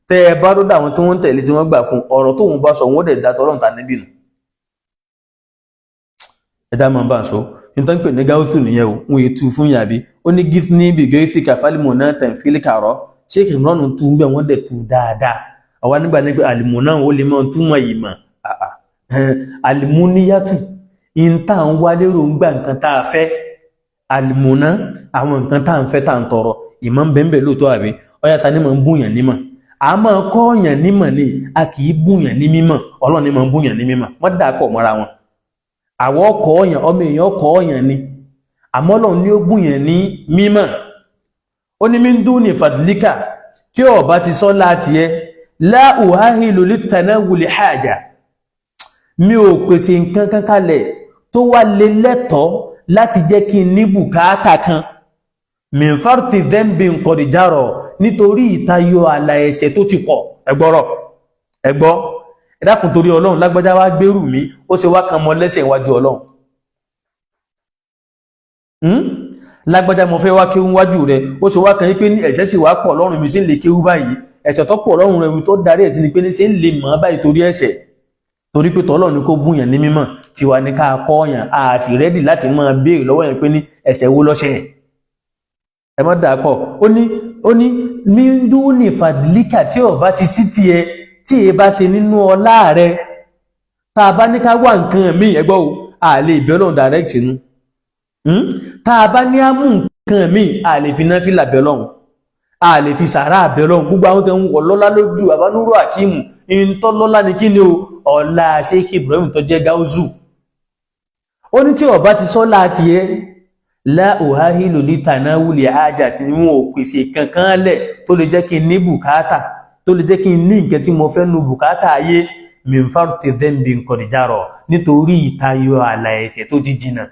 tẹ́ ẹ bá dọ́dọ̀ àwọn tí wọ́n ń tẹ̀lé, tí wọ́n gbà fún ọ̀rọ̀ tóun bá sọ, wọ́n dẹ̀ da tọ́lọ̀ ta níbì nù. Ẹ dá máa bá a sọ ní tán pè ní gáúsù nìyẹn o. Wọn yìí tu fún yàbí ó ní gíní bí gẹ́sì kàfálímù náà tẹ̀fílì kàrọ́. Sheikh Imran tu ń bẹ̀, wọ́n dẹ̀ tu dáadáa. Àwa nígbà nígbà àlìmù náà ó lè máa túmọ̀ yìí mọ̀ àlìmúníyàtù ìta ń wá lérò ń gbà nǹkan tá a fẹ́. Àlìmúná, àwọn nǹkan tá à ń fẹ́, tá à ń tọrọ ìmọ̀ ń bẹ́ẹ̀ lóòótọ́ àbí ọ̀yà ta ni máa ń bùyàn nímọ̀? A máa kọ́ọ̀yàn nímọ̀ ni, a kì í bùyàn ní mímọ̀. Ọlọ́run ni máa ń bùyàn ní mímọ̀. Wọ́n dà pọ̀ mọ́ra wọn. Àwọ̀ kọ́ọ̀yàn, ọmọ èèyàn kọ́ọ̀yàn ni, àmọ́ Ọlọ́run ni ó bùyàn ní mímọ̀. Ó ní min duni fadlika, tí ó bá ti sọ láti ẹ, la uhahilu litanawuli haja, mi ò pèsè nǹkan kan kalẹ̀ tó wá lè lẹ́tọ̀ọ́ láti jẹ́ kí n ní bùkátà kan, min farti dhanbin qad jara, nítorí ìtayọ àlà ẹ̀ṣẹ̀ tó ti pọ̀. Ẹgbọ́rọ̀ ẹgbọ́, ẹ dákun torí Ọlọ́run, lágbájá wá gbérù mi, ó ṣe wá kan mọ lẹ́sẹ̀ iwájú Ọlọ́run. Lágbájá, mo fẹ́ wá kéwú wájú rẹ, ó ṣe wá kan yí pé ní ẹ̀ṣẹ̀ sì wá pọ̀ lọ́rùn mi, sí ń lè kéwú báyìí? Ẹ̀ṣẹ̀ tó pọ̀ lọ́rùn rẹ tó darí ẹ̀ sí ni pé ní ṣe ń lè mọ̀ báyìí torí ẹ̀ṣẹ̀, torí pé tọ́lọ́run ni kó búyàn ní mímọ̀, tiwa ní ká kọ́ yàn, a sì ready láti máa béèrè lọ́wọ́ yẹn pé ní ẹ̀ṣẹ̀ wo lọ́ṣẹ̀. Ẹ má dà pọ̀. Ó ní min duni fadlika, tí ò bá ti sí tiẹ̀, tí èyí bá ṣe nínú ọlá rẹ, tá a bá ní ká wá nǹkan míì, ẹgbọ́ o, a lè bẹ́ Ọlọ́run direct nu. Tá a bá ní á mú nǹkan míì, a lè fi náfìlà bẹ́ Ọlọ́run, a lè fi sàárà bẹ́ Ọlọ́run. Gbogbo àwọn tó ń wọ̀ lọ́lá lójú àbánúrò àkímù ìntọ́ lọ́lá ní kí ni o, ọlá Sheikh Ibrahim tó jẹ́ gáúzù. Ó ní tí ọba ti sọ́lá tiẹ̀, la uhahilu litanawuli haja, tí wọn ò pèsè kankan lẹ̀ tó lè jẹ́ kí n ní bùkátà, tó lè jẹ́ kí n ní nǹkan tí mo fẹ́ nu bùkátà ayé, min farti dhanbin qad jara, nítorí ìtayọ àlà ẹ̀ṣẹ̀ tó ti jìnà.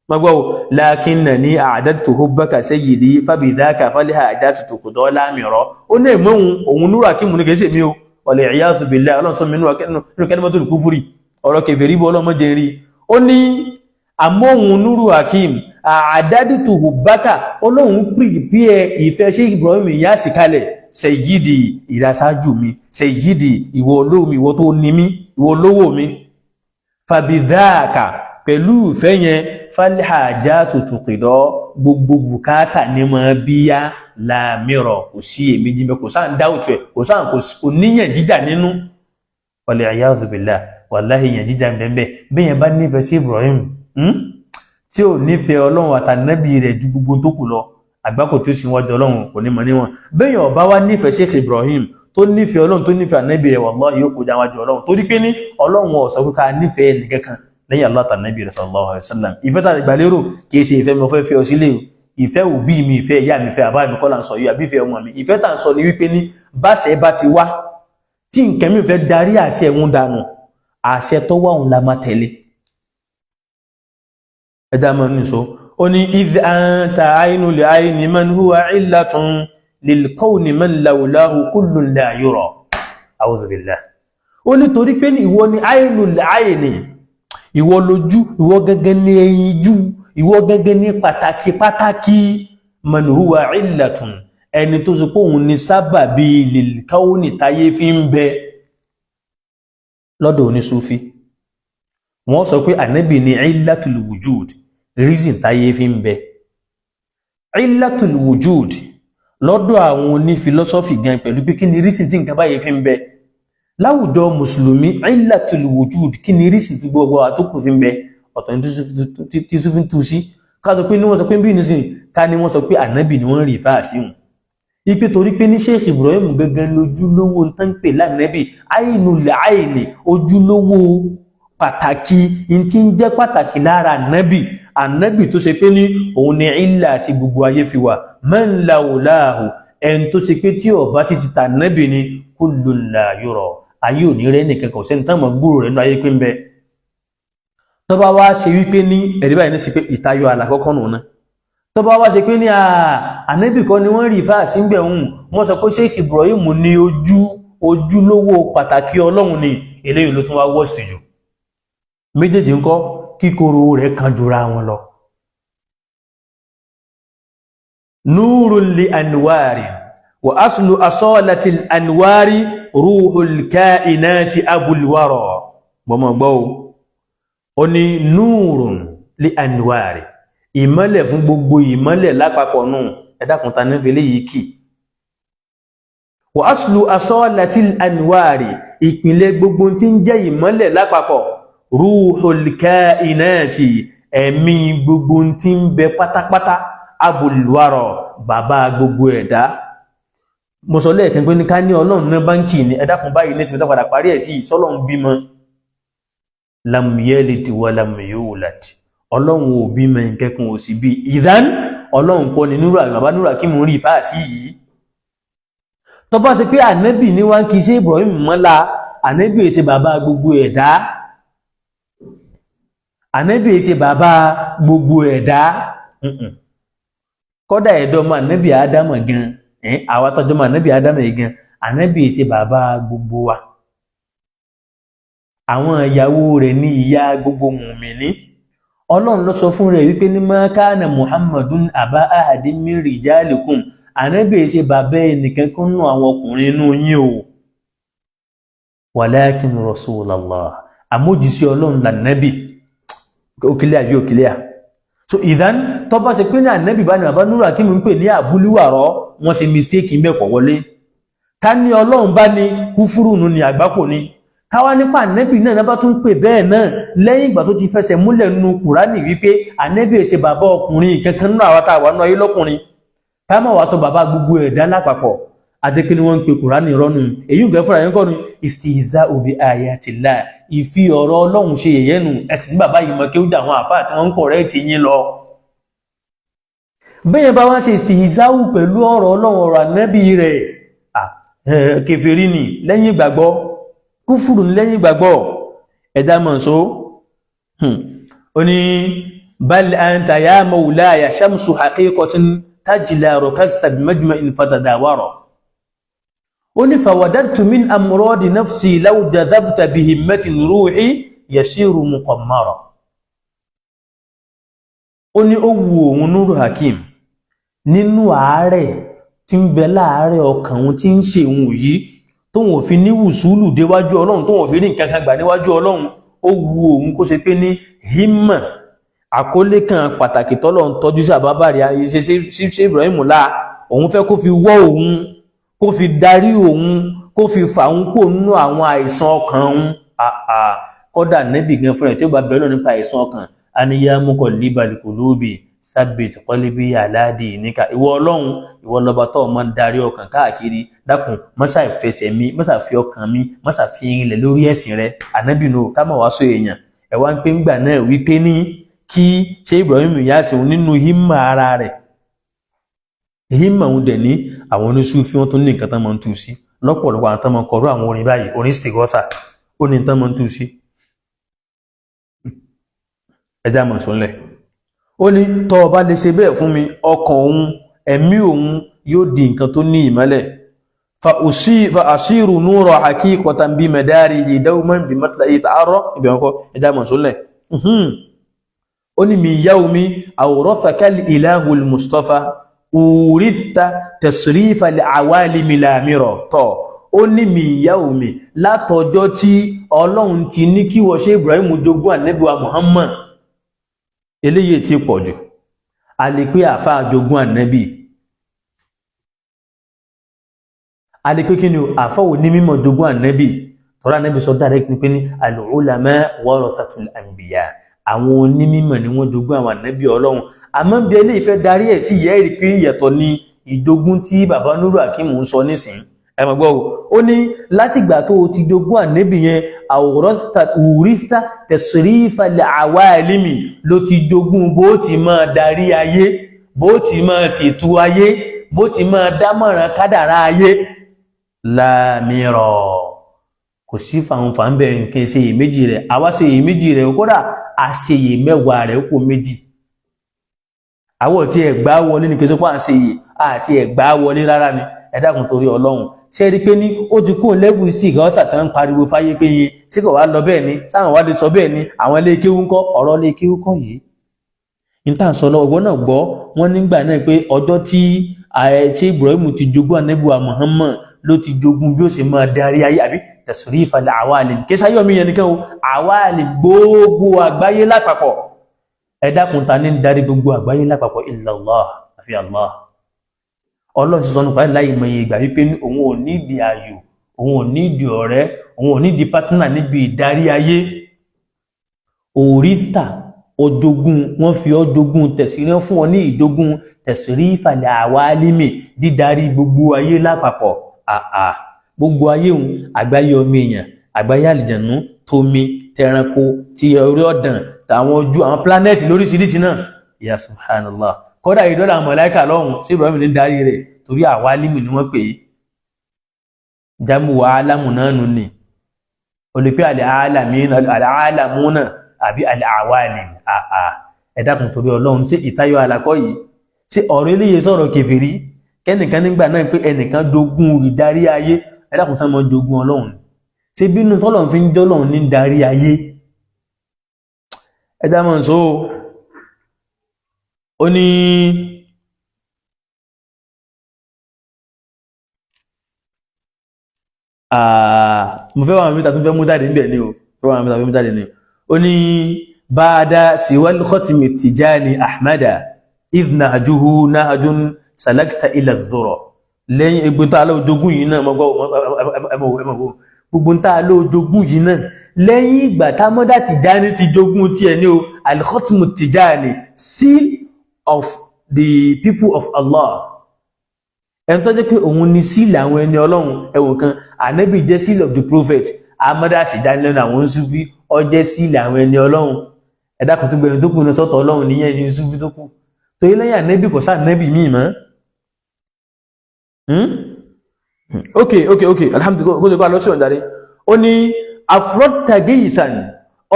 Mọ́gbọ́ lakinnani a'dadtu hubbaka sayyidi, fabidhaka falhajatu tuqda la mira. Ó ní ìmọ̀hun òun núrà kí mú ní kìí ṣe mi o, wal iyadhu billah, ọlọ́run sọ mi nínú kalimatul kufri, ọ̀rọ̀ kèfèrí bọ́ ọlọ́mọdé rí. Ó ní àmóhun núrù hakim a'dadtu hubbaka, olóhun prepare ìfẹ́ Sheikh Ibrahim Inyas kalẹ̀, sayyidi, ìdásájú mi, sayyidi, ìwọ olówó mi, ìwọ tó ní mí, ìwọ olówó mi, fabidhaka, pẹ̀lú ìfẹ́ yẹn, falhajatu tuqda, gbogbo bùkátà ní mọ́ bíyá, láàmìrọ̀, kò sí èméjì mẹ́, kò sáà ń dáwùtù ẹ̀, kò sáà kò níyàn jíjà nínú. Wal iyadhu billah, wàláhì yàn jíjà bẹ́ẹ̀ bẹ́ẹ̀ bá nífẹ̀ẹ́ sí Ibrahim tí ò nífẹ̀ẹ́ Ọlọ́run àtànẹ́bì rẹ̀ ju gbogbo tó kù lọ, àgbákò tó sì wájú Ọlọ́run kò ní mọ níwọ̀n. Bẹ́ẹ̀ ọba wá nífẹ̀ẹ́ Sheikh Ibrahim, tó nífẹ̀ẹ́ Ọlọ́run, tó nífẹ̀ẹ́ ànẹ́bì rẹ̀, wallahi yóò kó jáwájú Ọlọ́run, torí pé ní Ọlọ́run ò sọ pé ká nífẹ̀ẹ́ nìkankan lẹ́yìn Allah àtànẹ́bì rẹ̀ sallallahu alaihi wasallam. Ìfẹ́ tá ìgbà lérò kì í ṣe ìfẹ́ mi fẹ́ fẹ́ ọ sílé o, ìfẹ́ òbí mi, ìfẹ́ ìyá mi, ìfẹ́ àbá mi kọ́ là ń sọ yìí, àbí ìfẹ́ ọmọ mi. Ìfẹ́ tá ń sọ ni wípé ní báṣẹ bá ti wá, tí nǹkan mi fẹ́ darí àṣẹ òun dànù, àṣẹ tó wà òun la máa tẹ̀lé. Ẹ̀dá mọ́ ní sọ, ó ní idh anta aynul ayni man huwa illatun lil kawni man lawlahu kullun la yura. A'udhu billah. Ó ní torí pé ìwọ ni aynul ayni, ìwọ lójú, ìwọ gẹ́gẹ́ ní ẹyinjú, ìwọ gẹ́gẹ́ ní pàtàkì pàtàkì, man huwa illatun, ẹni tó sọ pé òun ni sábàbí lil kawni, táyé fi ń bẹ. Lọ́dọ̀ onísúfí, wọ́n sọ pé ànábì ní illatul wujud, reason táyé fi ń bẹ, illatul wujud. Lọ́dọ̀ àwọn oní philosophy gan pẹ̀lú pé kí ni reason tí nǹkan báyìí fi ń bẹ? Láwùjọ mùsùlùmí, illatul wujud, kí ni reason tí gbogbo àtókù fi ń bẹ? Ọ̀tọ̀ ní tí súfí ń tú sí. Ká sọ pé ní wọ́n sọ pé bí nísìnyí, ká ní wọ́n sọ pé ànábì ni wọ́n rí fáà sí wọn, ipe torí pé ní Sheikh Ibrahim gangan lójúlówó tán pè lánàbì, ainul aini, ojúlówó pàtàkì in tí ń jẹ́ pàtàkì lára ànábì, ànábì tó ṣe pé ní òun ni ìlà àti gbogbo ayé fi wà, man laulahu, ẹni tó ṣe pé tí ó bá sì ti tà ànábì ni kullun la yura, ayé ò ní rẹ́ nìkan, kò sẹ́ni tán mọ̀ gbúrò rẹ̀ nínú ayé pé ń bẹ. Tó bá wá ṣe wípé ní ẹ̀rí báyìí ní sí pé ìtayọ àlàkọ́kọ́ nù náà, tó bá wá ṣe pé ní ànábì kọ́ ni wọ́n rí fáà sí gbẹ̀hùn, wọ́n sọ pé Sheikh Ibrahim ní ojúlówó pàtàkì Ọlọ́run ni, eléyìí ló tún wá worst jù. Méjèèjì ńkọ́, kíkorò rẹ̀ kan jura wọn lọ. Nurun li anwari wa aslu asolati anwari ruhul kainati abul wara. Gbọmọ gbọ́ o, ó ní nurun li anwari, ìmọ́lẹ̀ fún gbogbo ìmọ́lẹ̀ lápapọ̀ nù. Ẹ̀dàkùn, ta ní fi léyìí kì? Wa aslu asolati anwari, ìpìlẹ̀ gbogbo tí ń jẹ́ ìmọ́lẹ̀ lápapọ̀, ruhul kainati, ẹ̀mí gbogbo tí ń bẹ pátápátá, abul wara, bàbá gbogbo ẹ̀dá. Mo sọ lẹ́ẹ̀kan pé ní ká ní Ọlọ́run ní báńkì ní ẹ̀dákun báyìí ní ìsinmi padà parí ẹ̀ sí ìsọ́lọ́run bímọ, lam yalid wa lam yulad, Ọlọ́run ò bímọ, nkẹ́kùn ò sí bí. Ìdán Ọlọ́run kọ́ ni Nuru, bàbá Nuru Hakim ń rí fáàsì yìí. Tó bá ṣe pé ànábì ní wá ń kí ṣe Ibrahim mọ́lá, ànábì ṣe bàbá gbogbo ẹ̀dá, ànábì ṣe bàbá gbogbo ẹ̀dá. Kọ́dà ẹ̀dọ́ ọmọ ànábì Ádámọ̀ gan, àwa tọ́jọ́ ọmọ ànábì Ádámọ̀ yìí gan, ànábì ṣe bàbá gbogbo wa. Àwọn ìyàwó rẹ̀ ní ìyá gbogbo mùmìnì. Ọlọ́run ló sọ fún rẹ̀ wípé ní ma kana Muhammadun aba ahadin min rijalikum, ànábì ṣe bàbá ẹnìkan kan nù àwọn ọkùnrin inú yín o, walakin rasulallah, àmójúsí Ọlọ́run lànàbì. Òkìlẹ̀ àbí òkìlẹ̀ à? So ìdán tó bá ṣe pé ní ànábì bá ní bàbá Nuru Hakim ń pè ní àbúlúwàrọ́, wọ́n ṣe mistake ń bẹ̀, pọ̀ wọlé. Ká ní Ọlọ́run bá ní kúfúrú nù ní àgbákò ni. Káwá nípa ànẹ́bì náà bá tún pè bẹ́ẹ̀ náà, lẹ́yìn ìgbà tó ti fẹsẹ̀ múlẹ̀ nínú Kùránì wípé ànẹ́bì ṣe bàbá ọkùnrin kankan nínú àwọn tá a wà nínú ayé lọ́kùnrin, ká má wàá sọ bàbá gbogbo ẹ̀dá lápapọ̀. Àti pé ni wọ́n ń pe Kùránì rọ́nù èyí nǹkan fúnra yẹn kọ́ ni istihza'u bi ayatillah, ìfi ọ̀rọ̀ Ọlọ́run ṣe yẹ̀yẹ́ nù. Ẹ̀sìn ní bàbá yìí mọ̀ kí ó dà àwọn àfáà tí wọ́n ń kọ̀rẹ́ ti yín lọ. Bẹ́yẹn bá wá ṣe istihza'u pẹ̀lú ọ̀rọ̀ Ọlọ́run, ọ̀rọ̀ ànẹ́bì rẹ̀, kèfèrí ni lẹ́yìn ìgbàgbọ́, kúfùrù ní lẹ́yìn ìgbàgbọ́. Ẹ̀dá mọ̀ só ó ní bal anta ya mawlaya shamsu haqiqatin tajla rukazta bi majma'in fatadawara. Ó ní fawadadtu min amradi nafsi law jadhabta bi himmatin ruhi yasiru muqammara. Ó ní ó wu òun Nuru Hakim nínú àárẹ̀ tí ń bẹ láàárẹ̀ ọkàn òun tí ń ṣe òun yìí, tóun ò fi ní wùsùlù déwájú Ọlọ́run, tóun ò fi rí nǹkan kan gbà níwájú Ọlọ́run. Ó wu òun kó ṣe pé ní himma, àkọlé kan pàtàkì tọ́lọ̀ ń tọ́jú sí àbábàrí ṣe Ibrahim láà, òun fẹ́ kó fi wọ́ òun, kó fi darí òun, kó fi fà òun kó nínú àwọn àìsàn ọkàn òun. Kọ́dà nẹ́bì gan fúnra ẹ̀ tí ó bá bẹ̀rẹ̀ lọ nípa àìsàn ọkàn, á ní ya muqallibal qulubi thabbit qalbi ala dinika. Ìwọ Ọlọ́run, ìwọ lọba tó máa ń darí ọkàn káàkiri, dákun mọ́sà ìfẹsẹ̀ mi, mọ́sà fi ọkàn mi, mọ́sà fi rinlẹ̀ lórí ẹ̀sìn rẹ. Ànábì nù, ká má wàá sọ èèyàn ẹ̀ wá ń pé ńgbà náà wípé ní kí ṣé Ibrahim Inyas nínú hímà ara rẹ̀, hímà òun dẹ̀ ní àwọn oníṣúfí wọn tún ní nǹkan tán máa ń tú sí lọ́pọ̀lọpọ̀. Àwọn tán máa ń kọrú àwọn orin báyìí, orin stigọ́tà, ó ní tán máa ń tú sí. Ẹjá mọ̀ sọ́nlẹ̀. Ó ní tọ́ ọ bá lè ṣe bẹ́ẹ̀ fún mi, ọkàn òun, ẹ̀mí òun yóò di nǹkan tó ní ìmọ́lẹ̀. Fa asiru nura haqiqatan bí madarihi dawman bí matla'i ta'arra. Ibẹ̀ wọn kọ́, ẹjá mọ̀ sọ́nlẹ̀. Ó ní min yawmi awrathaka al-ilahu al-mustafa urithta tasrifa al-awalimi lamira. Tọ́ ó ní min yawmi, látọjọ́ tí Ọlọ́run ti ní kí wọ́n ṣe Ibrahim jogún ànábì wa Muhammad. Eléyìí ti pọ̀ jù. A lè pé àfáà jogún ànábì, a lè pé kí ni o, àfáà ò ní mímọ̀ jogún ànábì. Tọ́lá ànábì sọ direct ní pé ní al-ulama warathatul anbiya, àwọn onímọ̀ ni wọ́n jogún àwọn ànábì Ọlọ́run. Àmọ́ bí eléyìí fẹ́ darí ẹ̀ sí ìyá, ẹ̀rí pé ìyàtọ̀ ni ìjogún tí bàbá Nuru Hakim ń sọ nísìn. Ẹ máa gbọ́ o. Ó ní látìgbà tó o ti jogún ànábì yẹn, àwòrán tasrifa al-awalimi, ló ti jogún bó ti máa darí ayé, bó ti máa ṣètò ayé, bó ti máa dámọ̀ràn kádàrá ayé. Láàmìrọ̀ kò sí fàǹfà ń bẹ, nǹkan ṣe iyèméjì rẹ̀. Àwa ṣe iyèméjì rẹ̀, kódà àṣeyè mẹ́wàá rẹ̀ kó méjì. Àwọ̀ tí ẹ̀ gbá wọlé ní kẹsọ́pọ̀ à ń ṣe yìí àti ẹ̀ gbá wọlé rárá ni. Ẹ dákun, torí Ọlọ́run, ṣe rí pé ní ó ti kó lẹ́fù sí ìgbà tí wọ́n ń pariwo fáyé pé yín sí kò wá lọ bẹ́ẹ̀ ni, sáwọn wá lè sọ bẹ́ẹ̀ ni àwọn ilé kéwú ń kọ́ ọ̀rọ̀ ilé kéwú kọ́ yìí ní tá à ń sọ lọ́wọ́. Náà gbọ́ wọ́n nígbà náà pé ọjọ́ tí tí Ibrahim ti jogún ànábì wa Muhammad, ló ti jogún bí ó sì máa darí ayé, àbí tasrifa al-awalim. Kí sáyọ̀mí yẹn nìkan o, awalim gbogbo àgbáyé lápapọ̀. Ẹ dákun, ta ní ń darí gbogbo àgbáyé lápapọ̀? Illallah, àfi Allah. Ọlọ́run ti sọ nípa láì mọye ìgbà wípé òun ò nídìí ayò, òun ò nídìí ọ̀rẹ́, òun ò nídìí pátánà níbi ìdarí ayé. Òríta ọjogún, wọ́n fi ọjogún tẹ̀sírí fún ọ ní ìjogún tasrifa al-awalimi, dídarí gbogbo ayé lápapọ̀. Àà gbogbo ayé òun, àgbáyé ọmọ èèyàn, àgbáyé àlìjànú, tómi, tẹranko, ti orí ọ̀dàn, tàwọn ojú àwọn planeti lóríṣiríṣi náà. Ya subhanallah. Kódà ìdọ́là mọ̀láìkà lọ́hùn, ṣé Ibrahim ní darí rẹ̀? Torí àwálìmù ni wọ́n pè é, jámù wa álámù náà nù ní olùpẹ́ àlẹ́ àlámúnà àbí àlẹ́ àwálìm. Àà, ẹ dákun, torí Ọlọ́run, ṣé ìtayọ àlàkọ́ yìí? Ṣé ọ̀rọ̀ eléyìí sọ̀rọ̀ kèfèrí? Kẹ́nìkan nígbà náà pé ẹnìkan jogún ìdarí ayé. Ẹ dákun, sá mọ́ jogún Ọlọ́run? Ṣé bínú tọ́lọ́run fi ń jọ́lọ́run ní darí ayé? Ẹ dá mọ̀ nsó. Ó ní mo fẹ́ wà mí tàbí fẹ́ mú jáde níbẹ̀ ni o, fẹ́ wà mí tàbí mú jáde ni. Ó ní báadá siwal khatimi Tijani Ahmada idh nahjuhu nahjun salakta ila dhura. Lẹ́yìn egbò tó alẹ́ ojogún yìí náà, mọ́gbọ́ gbogbo tá alẹ́ ojogún yìí náà, lẹ́yìn ìgbà támọ́dá Tijani ti jogún tiẹ̀ ní o, al-khatmu Tijani, seal of the people of Allah, ẹni tó jẹ́ pé òun ni seal àwọn ẹni Ọlọ́run. Ẹ̀wọ̀n kan, Ànábì jẹ́ seal of the prophet, Amada Tijani lẹ́nu àwọn Sufi, ó jẹ́ seal àwọn ẹni Ọlọ́run. Ẹ̀dá kan tó gbẹ̀yìn tó kù ní sọ́tọ̀ Ọlọ́run nìyẹn ní Sufi tó kù torí lẹ́yìn Ànábì kò sáà Ànábì míì mọ́. Ok, alhamdulillah. Kó tó bá lọ sí ọ̀dàrí, ó ní afrọ́tàgéyìtàn,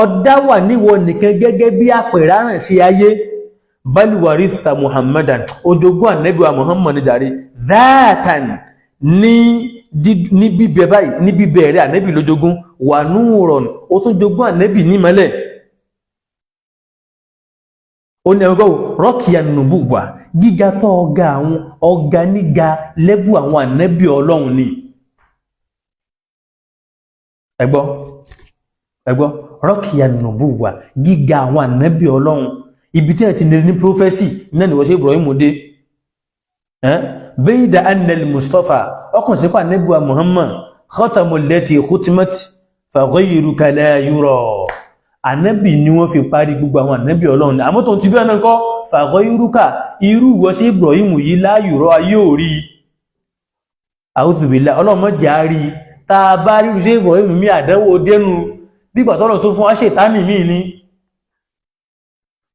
ọ̀dá wà níwọ̀ nìkan gẹ́gẹ́ bí àpẹ̀ráràn sí ayé. Bal warithta Muhammadan, ojogún Ànábì wa Muhammad jàre, dhatan, ní bíbẹ báyìí, ní bíbẹ rẹ̀ Ànábì lójogún wà, núrọ̀n, ó tún jogún Ànábì nímọ́lẹ̀. Ó ní ẹgbẹ́ rọ́kìá nùbùwà, gíga tó ọ̀gá àwọn ọ̀gá níga lẹ́bù àwọn Ànábì Ọlọ́run ni. Ẹgbọ́, ẹgbọ́, rọ́kìá nùbùwà, gíga àwọn Ànábì Ọlọ́run, ibi tí ẹ ti ní prophecy náà ni wọ́n ṣe Ibrahim dé. Bayda anna al-Mustafa, ọkùn sípà Ànábì wa Muhammad, khatamu allati khutimat fa ghayruka la yura. Ànábì ni wọ́n fi parí gbogbo àwọn Ànábì Ọlọ́run, àmọ́ tó ti bí ọ̀nà kọ́, fa ghayruka, irú ìwọ sí Ibrahim yìí, la yura, ayé ò rí. A'udhu billah, ọlọ́mọ jà rí. Tá a bá rí sí Ibrahim mi, àdánwò dénú bí gbàtọ́lọ̀ tó fún aṣètánì míì ni,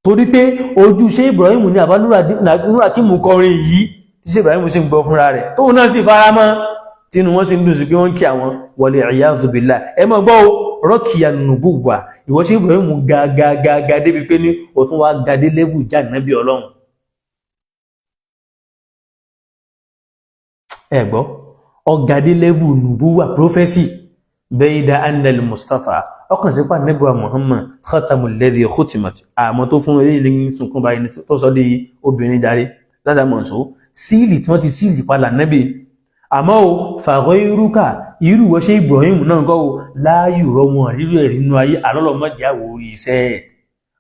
torí pé ojú ṣe Ibrahim ní àbá Núràkímù kọrin yìí tí ṣe Ibrahim sì ń gbọ́ fúnra rẹ̀, tóun náà sì fara mọ́, tínú wọ́n sì ń dùn sí pé wọ́n kí àwọn. Wal iyadhu billah. Ẹ mọ̀ gbọ́ o, rọ́kìyà nùbùwà, ìwọ ṣe Ibrahim ga ga ga ga débi pé ní o tún wá ga dé lẹ́vù já Nábì Ọlọ́run. Ẹ gbọ́, ọ̀gá dé lẹ́vù nùbùwà, prophecy. Bayda anna al-Mustafa, ọkàn sípà nẹ́bùwà Muhammad, khatamu alladhi khutimat, àmọ́ tó fún eléyìí ní sunkún báyìí tó sọ di obìnrin darí látà mọ̀ só síìlì tí wọ́n ti síìlì padà nẹ́bì. Àmọ́ o, fa ghayruka, irú wọ́n ṣe Ibrahim náà kọ́ o, láàyò rọ wọn rírú ẹ̀rí nínú ayé. Àlọ́lọ́mọdé àwò orí iṣẹ́ ẹ̀,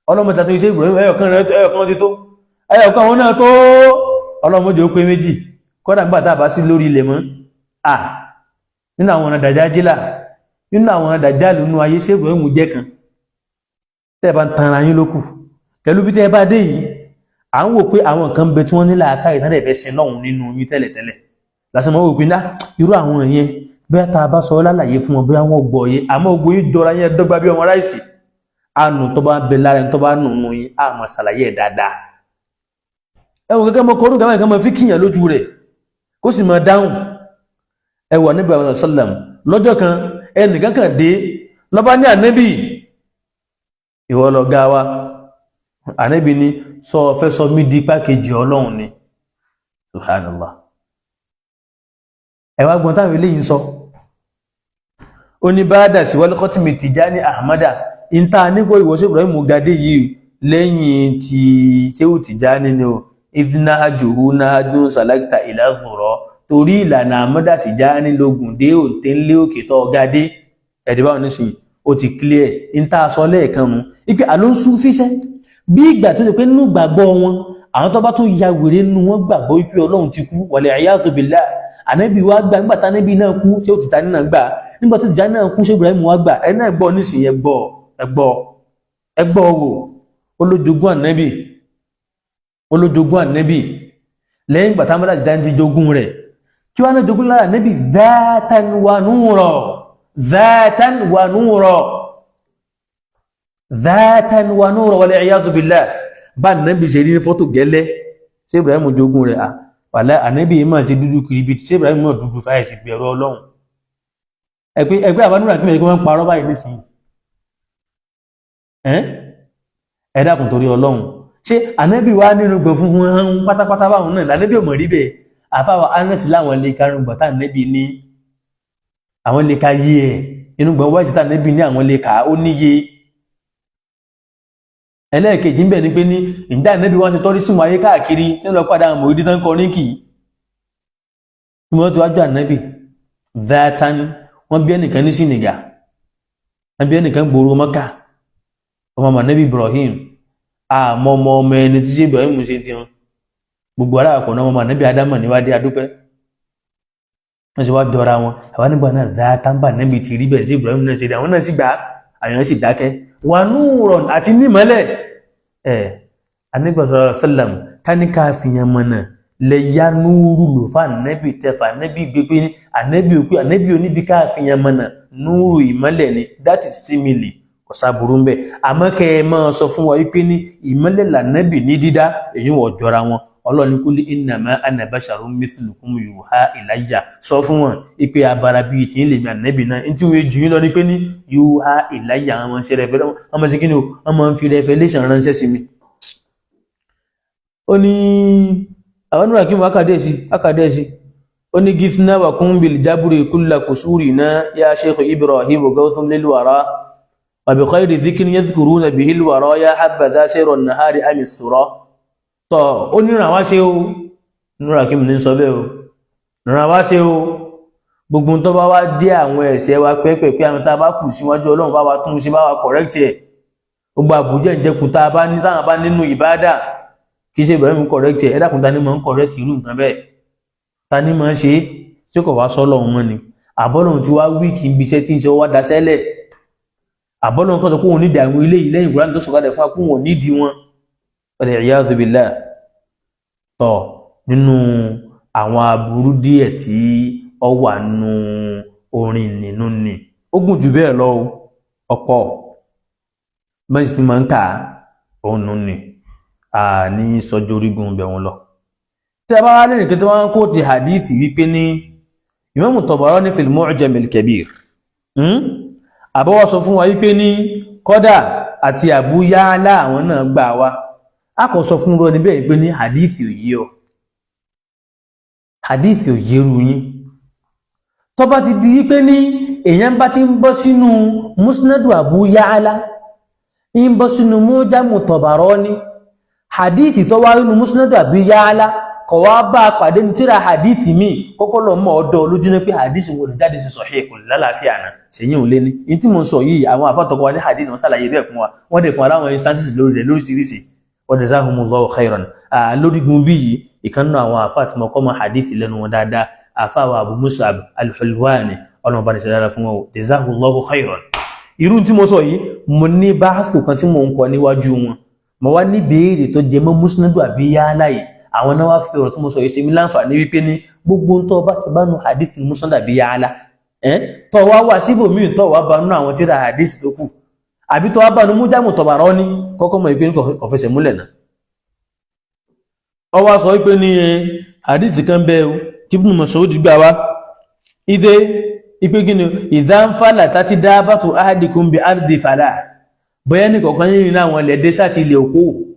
ọlọ́mọdé àti iṣẹ́ Ibrahim ẹyọkan rẹ̀, ẹyọkan ti tó, ẹyọkan wọn náà tó, ọlọ́mọdé ó pé méjì. Kọ́dà nígbà tá a bá sí lórí ilẹ̀ mọ́ à nínú àwọn ọ̀nà dàjájílà, nínú àwọn dàjálù nínú ayé, ṣé Ibrahim jẹ́ kan tẹ́ bá ń tanra yín lókù pẹ̀lú bí tẹ́ bá dé yìí? À ń wò pé àwọn kan bẹ tí wọ́n ní làákàyè tán dẹ̀ fẹ́ sin lọ́hùn nínú yín tẹ́lẹ̀tẹ́lẹ̀ lásán mọ́ wò pé ná irú àwọn yẹn, bóyá tá a bá sọ lálàyé fún wọn, bóyá wọ́n gbọ́ yé. Àmọ́ gbogbo yín jọra yẹn dọ́gba bí ọmọ ráìsì. Àánú tó bá bẹ lára ẹni tó bá nù nù yín, á máa ṣàlàyé ẹ̀ dáadáa. Ẹ̀wọ̀n gẹ́gẹ́ mọ́ kọrú gàmọ́ ìkànnì fi kíyàn lójú rẹ̀ kó sì máa dáhùn. Ẹwà níbi àwọn sálàm lọ́jọ́ kan, ẹnìkan kan dé lọ́bá ní, "Ànábì, ìwọ lọ̀gá wa." Ànábì ní, "Sọ fẹ́ sọ mí di pákéjì Ọlọ́run ni?" Subhanallah. Ẹwà gbọ́n táwọn eléyìí ń sọ. Ó ní báádà sí wal khatmi Tijani Ahmada ìta nígbò ìwọ̀sí Ibrahim gade yìí lẹ́yìn tí Ṣéhù Tijani ni o, idh nahjuhu salakta ila dhura, torí ìlànà Ahmada Tijani lógún dé òǹtẹ́lé òkè tó gadé. Ẹ̀dí báwọn nísìnyí ó ti clear ń tá a sọ lẹ́ẹ̀kan nu ipe àló ń sún fíṣẹ́ bí ìgbà tó ti pé nínú gbàgbọ́ wọn, àwọn tó bá tún ya wèrè nínú wọn gbàgbọ́ wípé Ọlọ́run ti kú, wal iyadhu billah. Ànábì wa gbà nígbà tánábì náà kú, ṣé ó ti ta nínà gbà nígbà tó Tijani náà kú, ṣé Ibrahim wa gbà. Ẹ náà gbọ́ nísìnyí, ẹ gbọ́, ẹ gbọ́, ẹ gbọ́ wò. Olójogún ànábì, olójogún ànábì lẹ́yìn ìgbà táwọn Tijani ti jogún rẹ̀, kí wọ́n náà jogún lára ànábì, dhatan wa nura, dhatan wa nura, dhatan wa nura, wal iyadhu billah. Bá ànábì ṣe rí ní fọ́tò gẹ́lẹ́, Ṣé Ibrahim jogún rẹ̀? Wàlẹ́ ànábì yìí máa ṣe dúdú kiri bíi ṣé Ibrahim náà dúdú fáyẹ̀ sí bẹ̀rù Ọlọ́run. Ẹgbẹ́ àbánúrà kí wọ́n ń parọ́ báyìí nísìnyí. Ẹ dákun torí Ọlọ́run, ṣé ànábì wa nínú gbọ̀n funfun hàn pátápátá báwọn náà lànábì ò mọ̀ rí bẹ́ẹ̀? Àfáwà Anas láwọn lè karùn gbọ̀n tá ànábì ní, àwọn lè ka yé ẹ̀ inú gbọ̀n wáìtì tá ànábì ní, àwọn lè kà á ó níye. Ẹlẹ́ẹ̀kejì ń bẹ̀ ni pé ní ìdá ànábì wọn ti tọ́rí símọ̀ ayé káàkiri tí wọ́n lọ padà àmọ̀ ìdí tán kọrin kì í tí wọ́n ti wájú ànábì zatan. Wọ́n bí ẹnìkan ní Senegal, wọ́n bí ẹnìkan gbòòrò Mọ́kà, ọmọ ànábì Ibrahim. Àmọ́ ọmọ ọmọ ẹni tí ṣe Ibrahim ṣe ti wọn gbogbo ará àpọ̀ náà, ọmọ ànábì Ádámọ̀ níwádìí adúpẹ́. Wọ́n ṣe wá jọra wọn àwọn nígbà náà zatan bá ànábì ti rí bẹ́ẹ̀ sí Ibrahim náà ṣe rí, àwọn náà sì gbà, àyàn sì dákẹ́. Wà núrọ̀n àti nímọ́lẹ̀ ẹ̀ ànábì sallam káníkà fìyàn mọ̀nà lẹ yá núrù lò fún ànábì tẹfà ànábì gbé pé ànábì òkú ànábì oníbi ká fìyàn mọ̀nà núrù ìmọ́lẹ̀ ni. That is simile, kò sáburú ń bẹ. Àmọ́ kẹ́ ẹ máa sọ fún wa wípé ní ìmọ́lẹ̀ lànábì ní dídá, èyí wọ́n jọra wọn. Ọlọ́run kul innama ana basharun mithlukum yuha ilayya. Sọ fún wọn ipe abara bíi tí ń lèmi ànábì náà ní tí wọ́n jù yín lọ ní pé ní yuha ilayya, àwọn ṣe rẹfẹ, wọ́n máa ṣe kí ni o, wọ́n máa ń fi revelation ránṣẹ́ sí mi. Ó ní àwọn nínú àkíwọ̀n akadẹ́sí, ó ní gifna wa kun bil jabri kulla kusurina ya Sheikh Ibrahim gawthun lil wara wa bi khayri dhikrin yadhkuruna bihi al wara ya habbaza sayra an-nahari am as-sura. Tọ́ ó ní ràn wá ṣe o, nínú àkíwọ̀n ní sọ bẹ́ẹ̀ o, ràn wá ṣe o. Gbogbo tó bá wá dé àwọn ẹ̀ṣẹ̀ wa pẹ́pẹ̀pẹ́, àwọn tá a bá kù síwájú Ọlọ́run, bá wa tún ṣe, bá wa correct ẹ̀. Gbogbo àbújẹ́ ìjẹkù tá a bá ní, táwọn bá nínú ìbádà, kì í ṣe Ibrahim correct ẹ̀. Ẹ dákun, ta ni máa ń correct irú nǹkan bẹ́ẹ̀? Ta ni máa ń ṣe tí kò wá sọ́ lọ́hùn mọ́ ni? Àbọ́lọ́hùn tí wá wíìkì ibi iṣẹ́ tí ń ṣe wá daṣẹ́lẹ̀? Àbọ́lọ́hùn kan tó kóhun nídìí àwọn ilé yìí lẹ́yìn Kùránì tó sọ̀kalẹ̀ fún akóhun nídìí wọn? Wal iyadhu billah. Tọ̀ nínú àwọn aburú díẹ̀ tí ó wà nínú orin nínú ni ó gùn jù bẹ́ẹ̀ lọ o, ọ̀pọ̀ bẹ́ẹ̀ sì máa ń kà òun nù ni ní sọjú orígun bẹ̀ wọn lọ. Tí a bá wá lẹ́nìkan tí wọ́n kó ti hadithi wípé ní Imam Tabarani fil Mu'jam al-Kabir, àbọ̀wọ́ sọ fún wa wípé ní kọ́dà àti Abu Ya'la àwọn náà gbà wá, a kò sọ fún rọ níbẹ̀ wípé ní hadithi ò yé ọ, hadithi ò yéru yín. Tó bá ti di wípé ní èèyàn bá ti ń bọ́ sínú Musnadu Abu Ya'la, ń bọ́ sínú Mu'jamu Tabarani, hadithi tó wá nínú Musnadu Abu Ya'la kọ̀ wá bá a pàdé ní tíra hadithi mi, kọ́kọ́ lọ mọ́ ọ̀dọ́ lójú ní pé hadithi wọn lè jáde sí sahih, kò lálàáfíà náà ṣèyí ò lé ní. Ní tí mo sọ yìí, àwọn àfàtọ́kọ wa ní hadith wọn ṣàlàyé bẹ́ẹ̀ fún wa, wọ́n dẹ̀ fún aláwọn instances lórí rẹ̀ lóríṣiríṣi. Wa jazahumullahu khairan. Lórígun bí yìí, ìkan náà àwọn àfà tí mo kọ́ mọ́ hadith lẹ́nu wọn dáadáa, àfà wa Abu Mus'ab al-Hulwani, ọlọ́run bá ní ṣe dáadáa fún wọn o, jazahullahu khairan. Irú tí mo sọ yìí, mo ní báàsù kan tí mo ń kọ níwájú wọn, mo wá ní béèrè tó jẹ mọ́ Musnadu Abi Ya'la yìí. Àwọn náà wá fi ọ̀rọ̀ tí mo sọ yìí ṣe mí láǹfààní wípé ní gbogbo ń tọ́ bá ti bá nu hadith Musnad Abi Ya'la tó wá wà síbòmíì, tó wá bá nú àwọn tíra hadith tó kù, àbí tó wá bá nu Mu'jamu Tabarani, kọ́kọ́ mọ̀ ìpín kò fẹsẹ̀ múlẹ̀ náà. Ó wá sọ wípé ní hadith kan bẹ́ẹ̀ o tí Ibn Mas'ud gbà wá ìdè ìpé kí ni idha nfalatat dabbatu ahadikum bi ardi fala, bóyá ní kọ̀ọ̀kan yìí ní àwọn ilẹ̀ dẹ́sàtì ilẹ̀ òkú,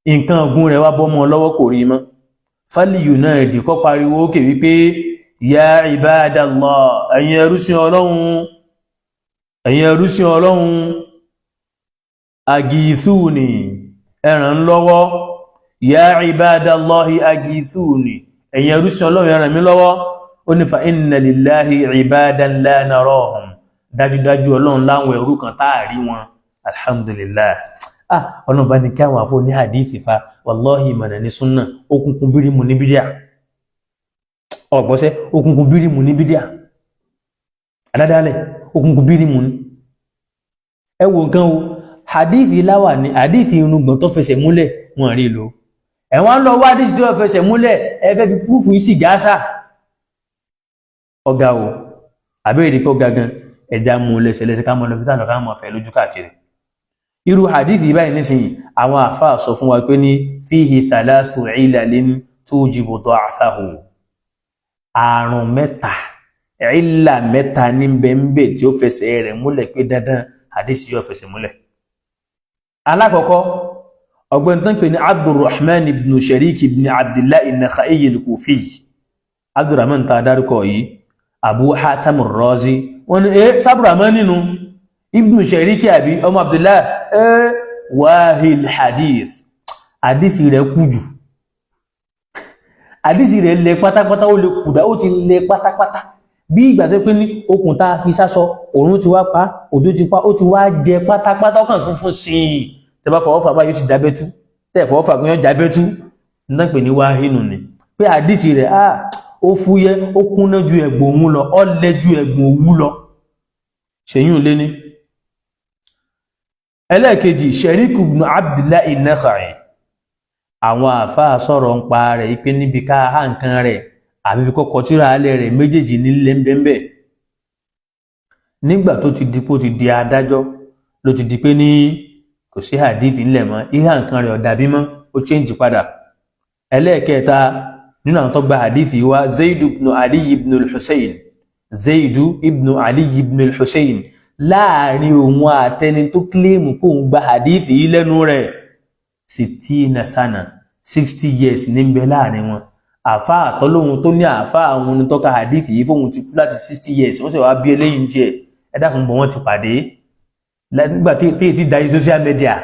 nǹkan ọ̀gùn rẹ̀ wá bọ́mọ lọ́wọ́, kò rí mọ́, fáliyù náà èdè kọ́ pariwo ókè wípé ya ibadallah, ẹ̀yin ẹrúsìn Ọlọ́run, ẹ̀yin ẹrúsìn Ọlọ́run, agithuni, ẹ ràn lọ́wọ́, ya ibadallahi agithuni, ẹ̀yin ẹrúsìn Ọlọ́run, ẹ ràn mí lọ́wọ́. Ó ní fa inna lillahi ibadan la narahum, dájúdájú Ọlọ́run láwọn ẹrú kan táàrí wọn. Alhamdulillah. Ah, Ọlọ́run bá ní kí àwọn àfọ ní hadith fa, wallahi, ìmọ̀nà ní súnà. Òkùnkùn bírímù ní bídíà ọ̀gbọ́sẹ́, òkùnkùn bírímù ní bídíà àdádálẹ̀, òkùnkùn bírímù ní. Ẹ wo nǹkan o, hadith láwà ní hadith irùngbọ̀n tó fẹsẹ̀ múlẹ̀, wọn rí lò. Ẹ̀wọ̀n lọ wá hadith tó fẹsẹ̀ múlẹ̀, ẹ fẹ́ fi proof yìí sì gáàsà ọ̀gá o, àbẹ́rẹ́ pé ọ̀gá gan ẹja mú lẹ́sẹ̀lẹ́sẹ̀ ká mọ́ lọ bí táwọn ká mọ̀ fẹ́ lójú káàkiri. Irú hadith yìí báyìí nísìnyí, àwọn àfáà sọ fún wa pé ní fihi thalathu ilalin tujibu da'fahu. Àrùn mẹ́ta, ìlà mẹ́ta ní bẹ́ńbẹ́ tí ó fẹsẹ̀ rẹ̀ múlẹ̀ pé dandan hadith yóò fẹsẹ̀ múlẹ̀. Alákọ̀ọ́kọ́, ọgbẹ́ni tán pè ní Abdurrahman ibn Sharik ibn Abdillah an-Nakha'i al-Kufi. Abdurrahman ta dárúkọ yìí, Abu Hatim ar-Razi, wọ́n ní sábùrahman nínú ibn Sharik àbí ọmọ Abdullah, wahil hadith, hadith rẹ̀ kú jù, hadith rẹ̀ lẹ pátápátá, ó lè kùdá, ó ti lẹ pátápátá, bí ìgbà tó pé ní okùn tá a fi sásọ, òòrùn ti wá pa, òjò ti pa, ó ti wá jẹ pátápátá, ọkàn funfun sí i. Tẹ bá fọwọ́ fà báyìí, ó ti dábẹ́tú. Tẹ fọwọ́ fà gbìyànjú dábẹ́tú nígbà pé ní wáhínù ni pé hadith rẹ̀ ó fúyẹ́, ó kúnná ju ẹ̀gbọ̀n òun lọ, ó lẹ ju ẹ̀gbọ̀n òwú lọ. Ṣèyún lé ní. Ẹlẹ́ẹ̀kejì, Sharik ibn Abdillah an-Nakha'i, àwọn àfáà sọ̀rọ̀ ń pa rẹ̀ pé níbi ká há nǹkan rẹ̀ àbí fi kọ́kọ́ tíra alẹ́ rẹ̀, méjèèjì nílé ńbẹ́ńbẹ́. Nígbà tó ti di pé ó ti di adájọ́, ló ti di pé ní kò sí hadith ńlẹ̀ mọ́, ìhà nǹkan rẹ̀ ọ̀dà bímọ́, ó change padà. Ẹlẹ́ẹ̀kẹta nínú àwọn tó gba hadith yìí wá, Zaid ibn Ali ibn al-Husayn. Zaid ibn Ali ibn al-Husayn, láàrin òun àtẹni tó claim kó ń gba hadith yìí lẹ́nu rẹ̀, sittina sana, 60 years ní ń bẹ láàrin wọn. Àfa àtọ́lóhun tó ní àfa àwọn onítọ́ka hadith yìí fóun ti kú láti 60 years, wọ́n sì wá bí eléyìí tiẹ̀. Ẹ dákun, bọ̀ wọ́n ti pàdé nígbà tí tí darí social media,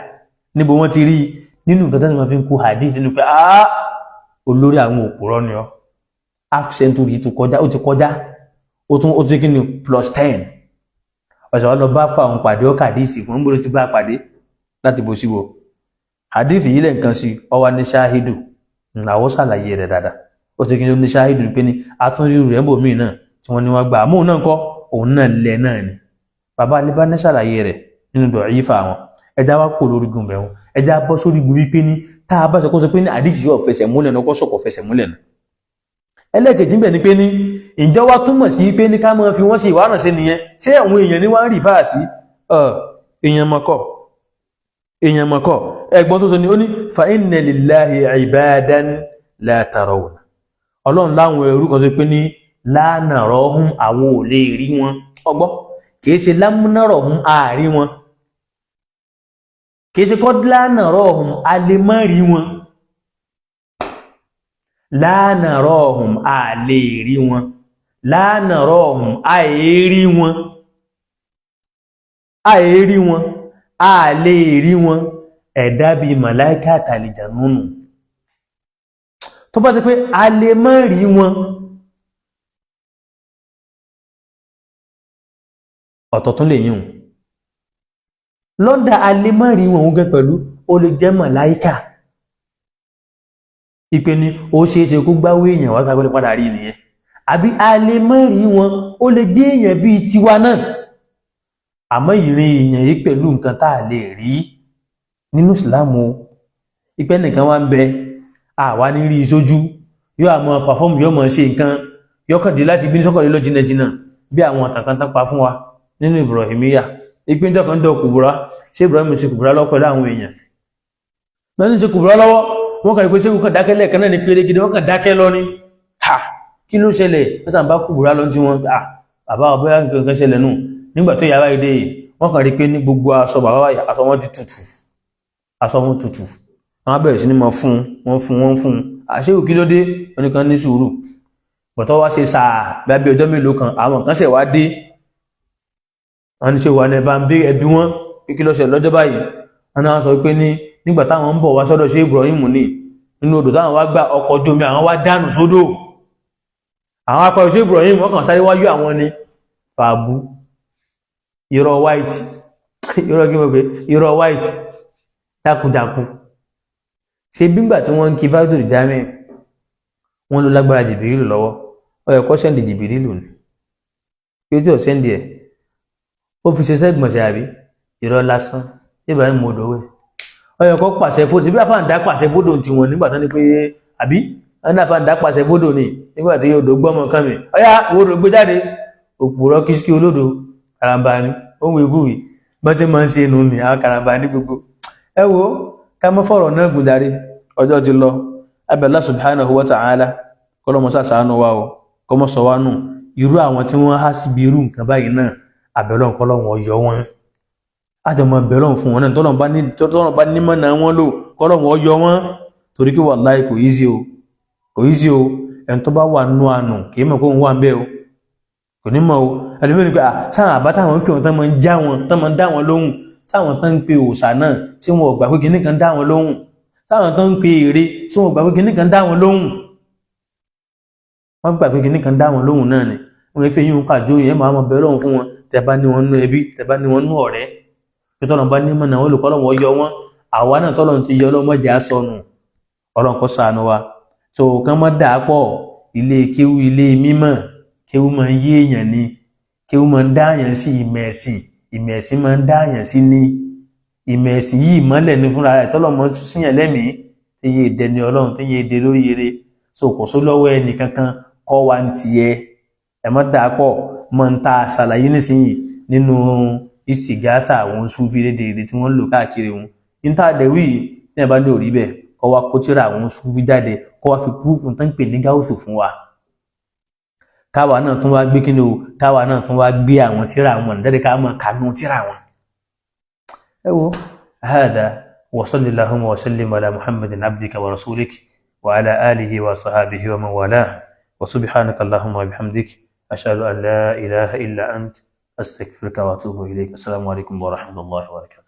níbo wọ́n ti rí nínú nǹkan tó ní wọ́n fi ń kú hadith nínú pé olórí àwọn òpùrọ́ ni ọ́. Half century ti kọjá, ó ti kọjá, ó tún kí ni, plus 10. Ọ̀sẹ̀ wọn lọ bá fún àwọn pàdé ọkà hadith fún níbo ló ti bá pàdé láti bó síbò. Hadith yìí lẹ́ǹkan sí ọwá ní ṣáhídù, àwọn ṣàlàyé rẹ̀ dáadáa. Ó ti kí ni, ó ní ṣáhídù pé ní atúnrírù rẹ̀ ń bò míì náà tí wọ́n ní wọ́n gbà àmọ́ òun náà kọ́, òun náà lẹ̀ náà ni bàbá alẹ́ bá ní ṣàlàyé rẹ̀ nínú dọ̀ífà wọn. Ẹja wá kó lórí gun bẹ̀rù, ẹja bọ́ sórí gun wípé ní tá a bá sọ kó sọ pé ní hadith yóò fẹsẹ̀ múlẹ̀ náà, kó sọ̀kọ̀ fẹsẹ̀ múlẹ̀ náà. Ẹlẹ́ẹ̀kejì ń bẹ̀ ni pé ní ìjọ wa túmọ̀ sí pé ní ká máa fi wọ́n sí ìwárán sí nìyẹn? Ṣé àwọn èèyàn ní wọ́n ń rí fáà sí èèyàn mọ̀kọ́, èèyàn mọ̀kọ́? Ẹgbọ́n tó sọ ni ó ní fa inna lillahi ibadan la tarawna. Ọlọ́run láwọn ẹrú kan tó pé ní la narahum, àwọn ò lè rí wọn. Ọgbọ́n, kìí ṣe lam narahum, àárí wọn, kìí ṣe kọ́ la narahum, a lè má rí wọn. La narahum, a lè rí wọn. La narahum, àìrí wọn, àìrí wọn, a lè rí wọn. Ẹ̀dá bíi màláíkà àtàlìjànúnù tó bá ti pé a lè má rí wọn, ọ̀tọ̀ tún lè yíhun lọ́ndà. A lè má rí wọn oúnjẹ pẹ̀lú, ó lè jẹ́ màláíkà ìpè ní ó ṣeé ṣe kó gbáwó èèyàn wá sábẹ́ padà rí nìyẹn, àbí a lè má rí wọn, ó lè jẹ́ èèyàn bíi tiwa náà. Àmọ́ ìrìn èèyàn yìí pẹ̀lú nǹkan tá a lè rí nínú ìsìlámù, ìpẹ́ nìkan wá ń bẹ, àwa ní rí sójú, yóò àmọ́ pàfọ́ọ̀mù, yóò mọ̀ ṣe nǹkan, yọkàndé láti bí sọ́kàndé lọ jìnnàjìnnà, bí àwọn àtàkàn tán pa fún wa nínú Ibrahimiyya. Ìpín jọ kan dọ̀ kùbùrá, ṣé Ibrahim ṣe kùbùrá lọ́wọ́ pẹ̀lú àwọn èèyàn mẹ́rin ṣe kùbùrá lọ́wọ́, wọ́n kàn ní pé ṣéwù kan dákẹ́ lẹ́ẹ̀kan náà ní pérégedé, wọ́n kàn dákẹ́ lọ ní ha, kí ló ṣẹlẹ̀? Wọ́n sàn bá kùbùrá lọ tí wọ́n bàbá ọ̀bẹ́ nǹkan kan ṣẹlẹ̀ nù. Nígbà tó yàrá ìdè yìí, wọ́n kàn rí pé ní gbogbo aṣọ bàbá wa, aṣọ wọn ti tutù, aṣọ wọn tutù. Wọ́n bẹ̀rẹ̀ sí ní mọ fún wọn, fún wọn, fún àṣéwù, kí ló dé? Wọ́n ní kan ní sùúrù bọ̀tọ́ wá ṣe sáà bí ọjọ́ mélòó kan, àwọn kan ṣẹ̀ wá dé. Wọ́n ní ṣe wà ní ẹbá ń bí ẹbí wọn pé kí ló ṣẹlẹ̀ lọ́jọ́ báyìí. Wọ́n náà sọ pé ní nígbà táwọn ń bọ̀ wá sọ́dọ̀ ṣe Ibrahim ní nínú odò táwọn wá gbà, ọkọ̀ ojú omi àwọn wá dànù sódò, àwọn akọ̀ ṣe Ibrahim, wọ́n kàn sáré wájú àwọn ni fàbú. Irọ́ white, irọ́ kí wọ́n pè irọ́ white dákúdákú. Ṣe bígbà tí wọ́n ń kí fáìtò jámẹ́, wọ́n ló lágbára jìbìrìlù lọ́wọ́, ó yẹ kó send jìbìrìlù ni kí ó tí ò send ẹ̀, ó fi ṣe sẹ́gbọ̀nsẹ̀ àbí irọ́ lásán. Ibrahim odòwẹ̀, ó yẹ kó pàṣẹ fódò bí àfàǹdá pàṣẹ fódò ti wọn nígbà tán ni pé àbí ẹni àfàǹdá pàṣẹ fódò ni nígbà tí odò gbọ́mọ kan mi, ọyá odò gbé jáde. Òpùrọ́ kìsíkì olódò karambà ni ó ń wí kúwì. Bọ́n tí máa ń ṣe nù ní àwọn karambà ní gbogbo. Ẹ wo, ká mọ́ fọ̀rọ̀ náà gùn darí, ọjọ́ ti lọ. Abẹ́ Allah subhanahu wa ta'ala, kọ́lọ́mọ sàṣàánú wa o, kọ́mọ sọ wá nù. Irú àwọn tí wọ́n há síbi irú nǹkan báyìí náà, àbẹ̀lọ́n kọ́lọ́wọ́n yọ wọn. Àjọmọ̀ bẹ̀lọ́n fún wọn náà, tọ́lọ́n bá nímọ̀ náà wọ́n lò, kọ́lọ́wọ́n yọ wọn. Torí kí wallahi kò easy o, kò easy o. Ẹni tó bá wà nù ànù kì í mọ̀ kó ń wà ń bẹ́ o, kò ní mọ̀ o. Ẹlòmíràn pé sáwọn àbá táwọn ń pè wọn tán máa ń já wọn, tán máa ń dá wọn lóhùn, sáwọn tán ń pe òòṣà náà tí wọn ò gbà pé kinní kan dá wọn lóhùn, sáwọn tán ń pe ère tí wọn ò gbà pé kinní kan dá wọn lóhùn, wọ́n gbà pé kinní kan dá wọn lóhùn náà ni. Wọ́n fi yín pàjọ yẹn, máa mọ bẹ́ẹ̀ lọ́hùn fún wọn. Tẹ́ bá ní wọn nú ẹbí, tẹ́ bá ní wọn nú ọ̀rẹ́, pé tọ́lọ̀ bá ní mọ̀nà wọn olùkọ́ lọ́wọ́ yọ wọn. Àwa náà tọ́lọ̀ ti yọ ọlọ́mọdé á sọnù, Ọlọ́run kó ṣàánú wa. Tó kán mọ́ dà á pọ̀. Ilé kéwú, ilé mímọ̀, kéwú máa ń yé èèyàn ni, kéwú máa ń dáàyàn sí ìmọ̀ ẹ̀sìn, ìmọ̀ ẹ̀sìn máa ń dáàyàn sí ní ìmọ̀ ẹ̀sìn yìí. Ìmọ̀lẹ̀ ní fúnra rẹ̀ tọ́lọ̀ mọ́ tún síyàn lẹ́mìí tí yé dẹni Ọlọ́run, tí yé de lórí eré. So kò só lọ́wọ́ ẹnì kankan kọ́ wa ń tiẹ̀. Ẹ mọ́ dà á pọ̀ mọ́ ń ta àṣàlàyé nísìnyí nínú ìsìgáṣà àwọn Súfì rédèrèdè tí wọ́n ń lò káàkiri wọn. Níta àdẹ̀wì tí ẹ bá ní òrí bẹ́ẹ̀, kọ́ wa kó tíra àwọn Súfì jáde, kọ́ wa fi púrúfù tó ń pè ní gáúsù fún wa, káwa náà tún wá gbé kíni o, káwa náà tún wá gbé àwọn tíra wọn jáde, ká máa kànú tíra wọn. Ẹ wo, هذا وصل اللهم وسلم على محمد عبدك ورسولك وعلى آله وصحابه ومن والاه، وسبحانك اللهم وبحمدك، أشهد أن لا إله إلا أنت، أستغفرك وأتوب إليك. السلام عليكم ورحمة الله وبركاته.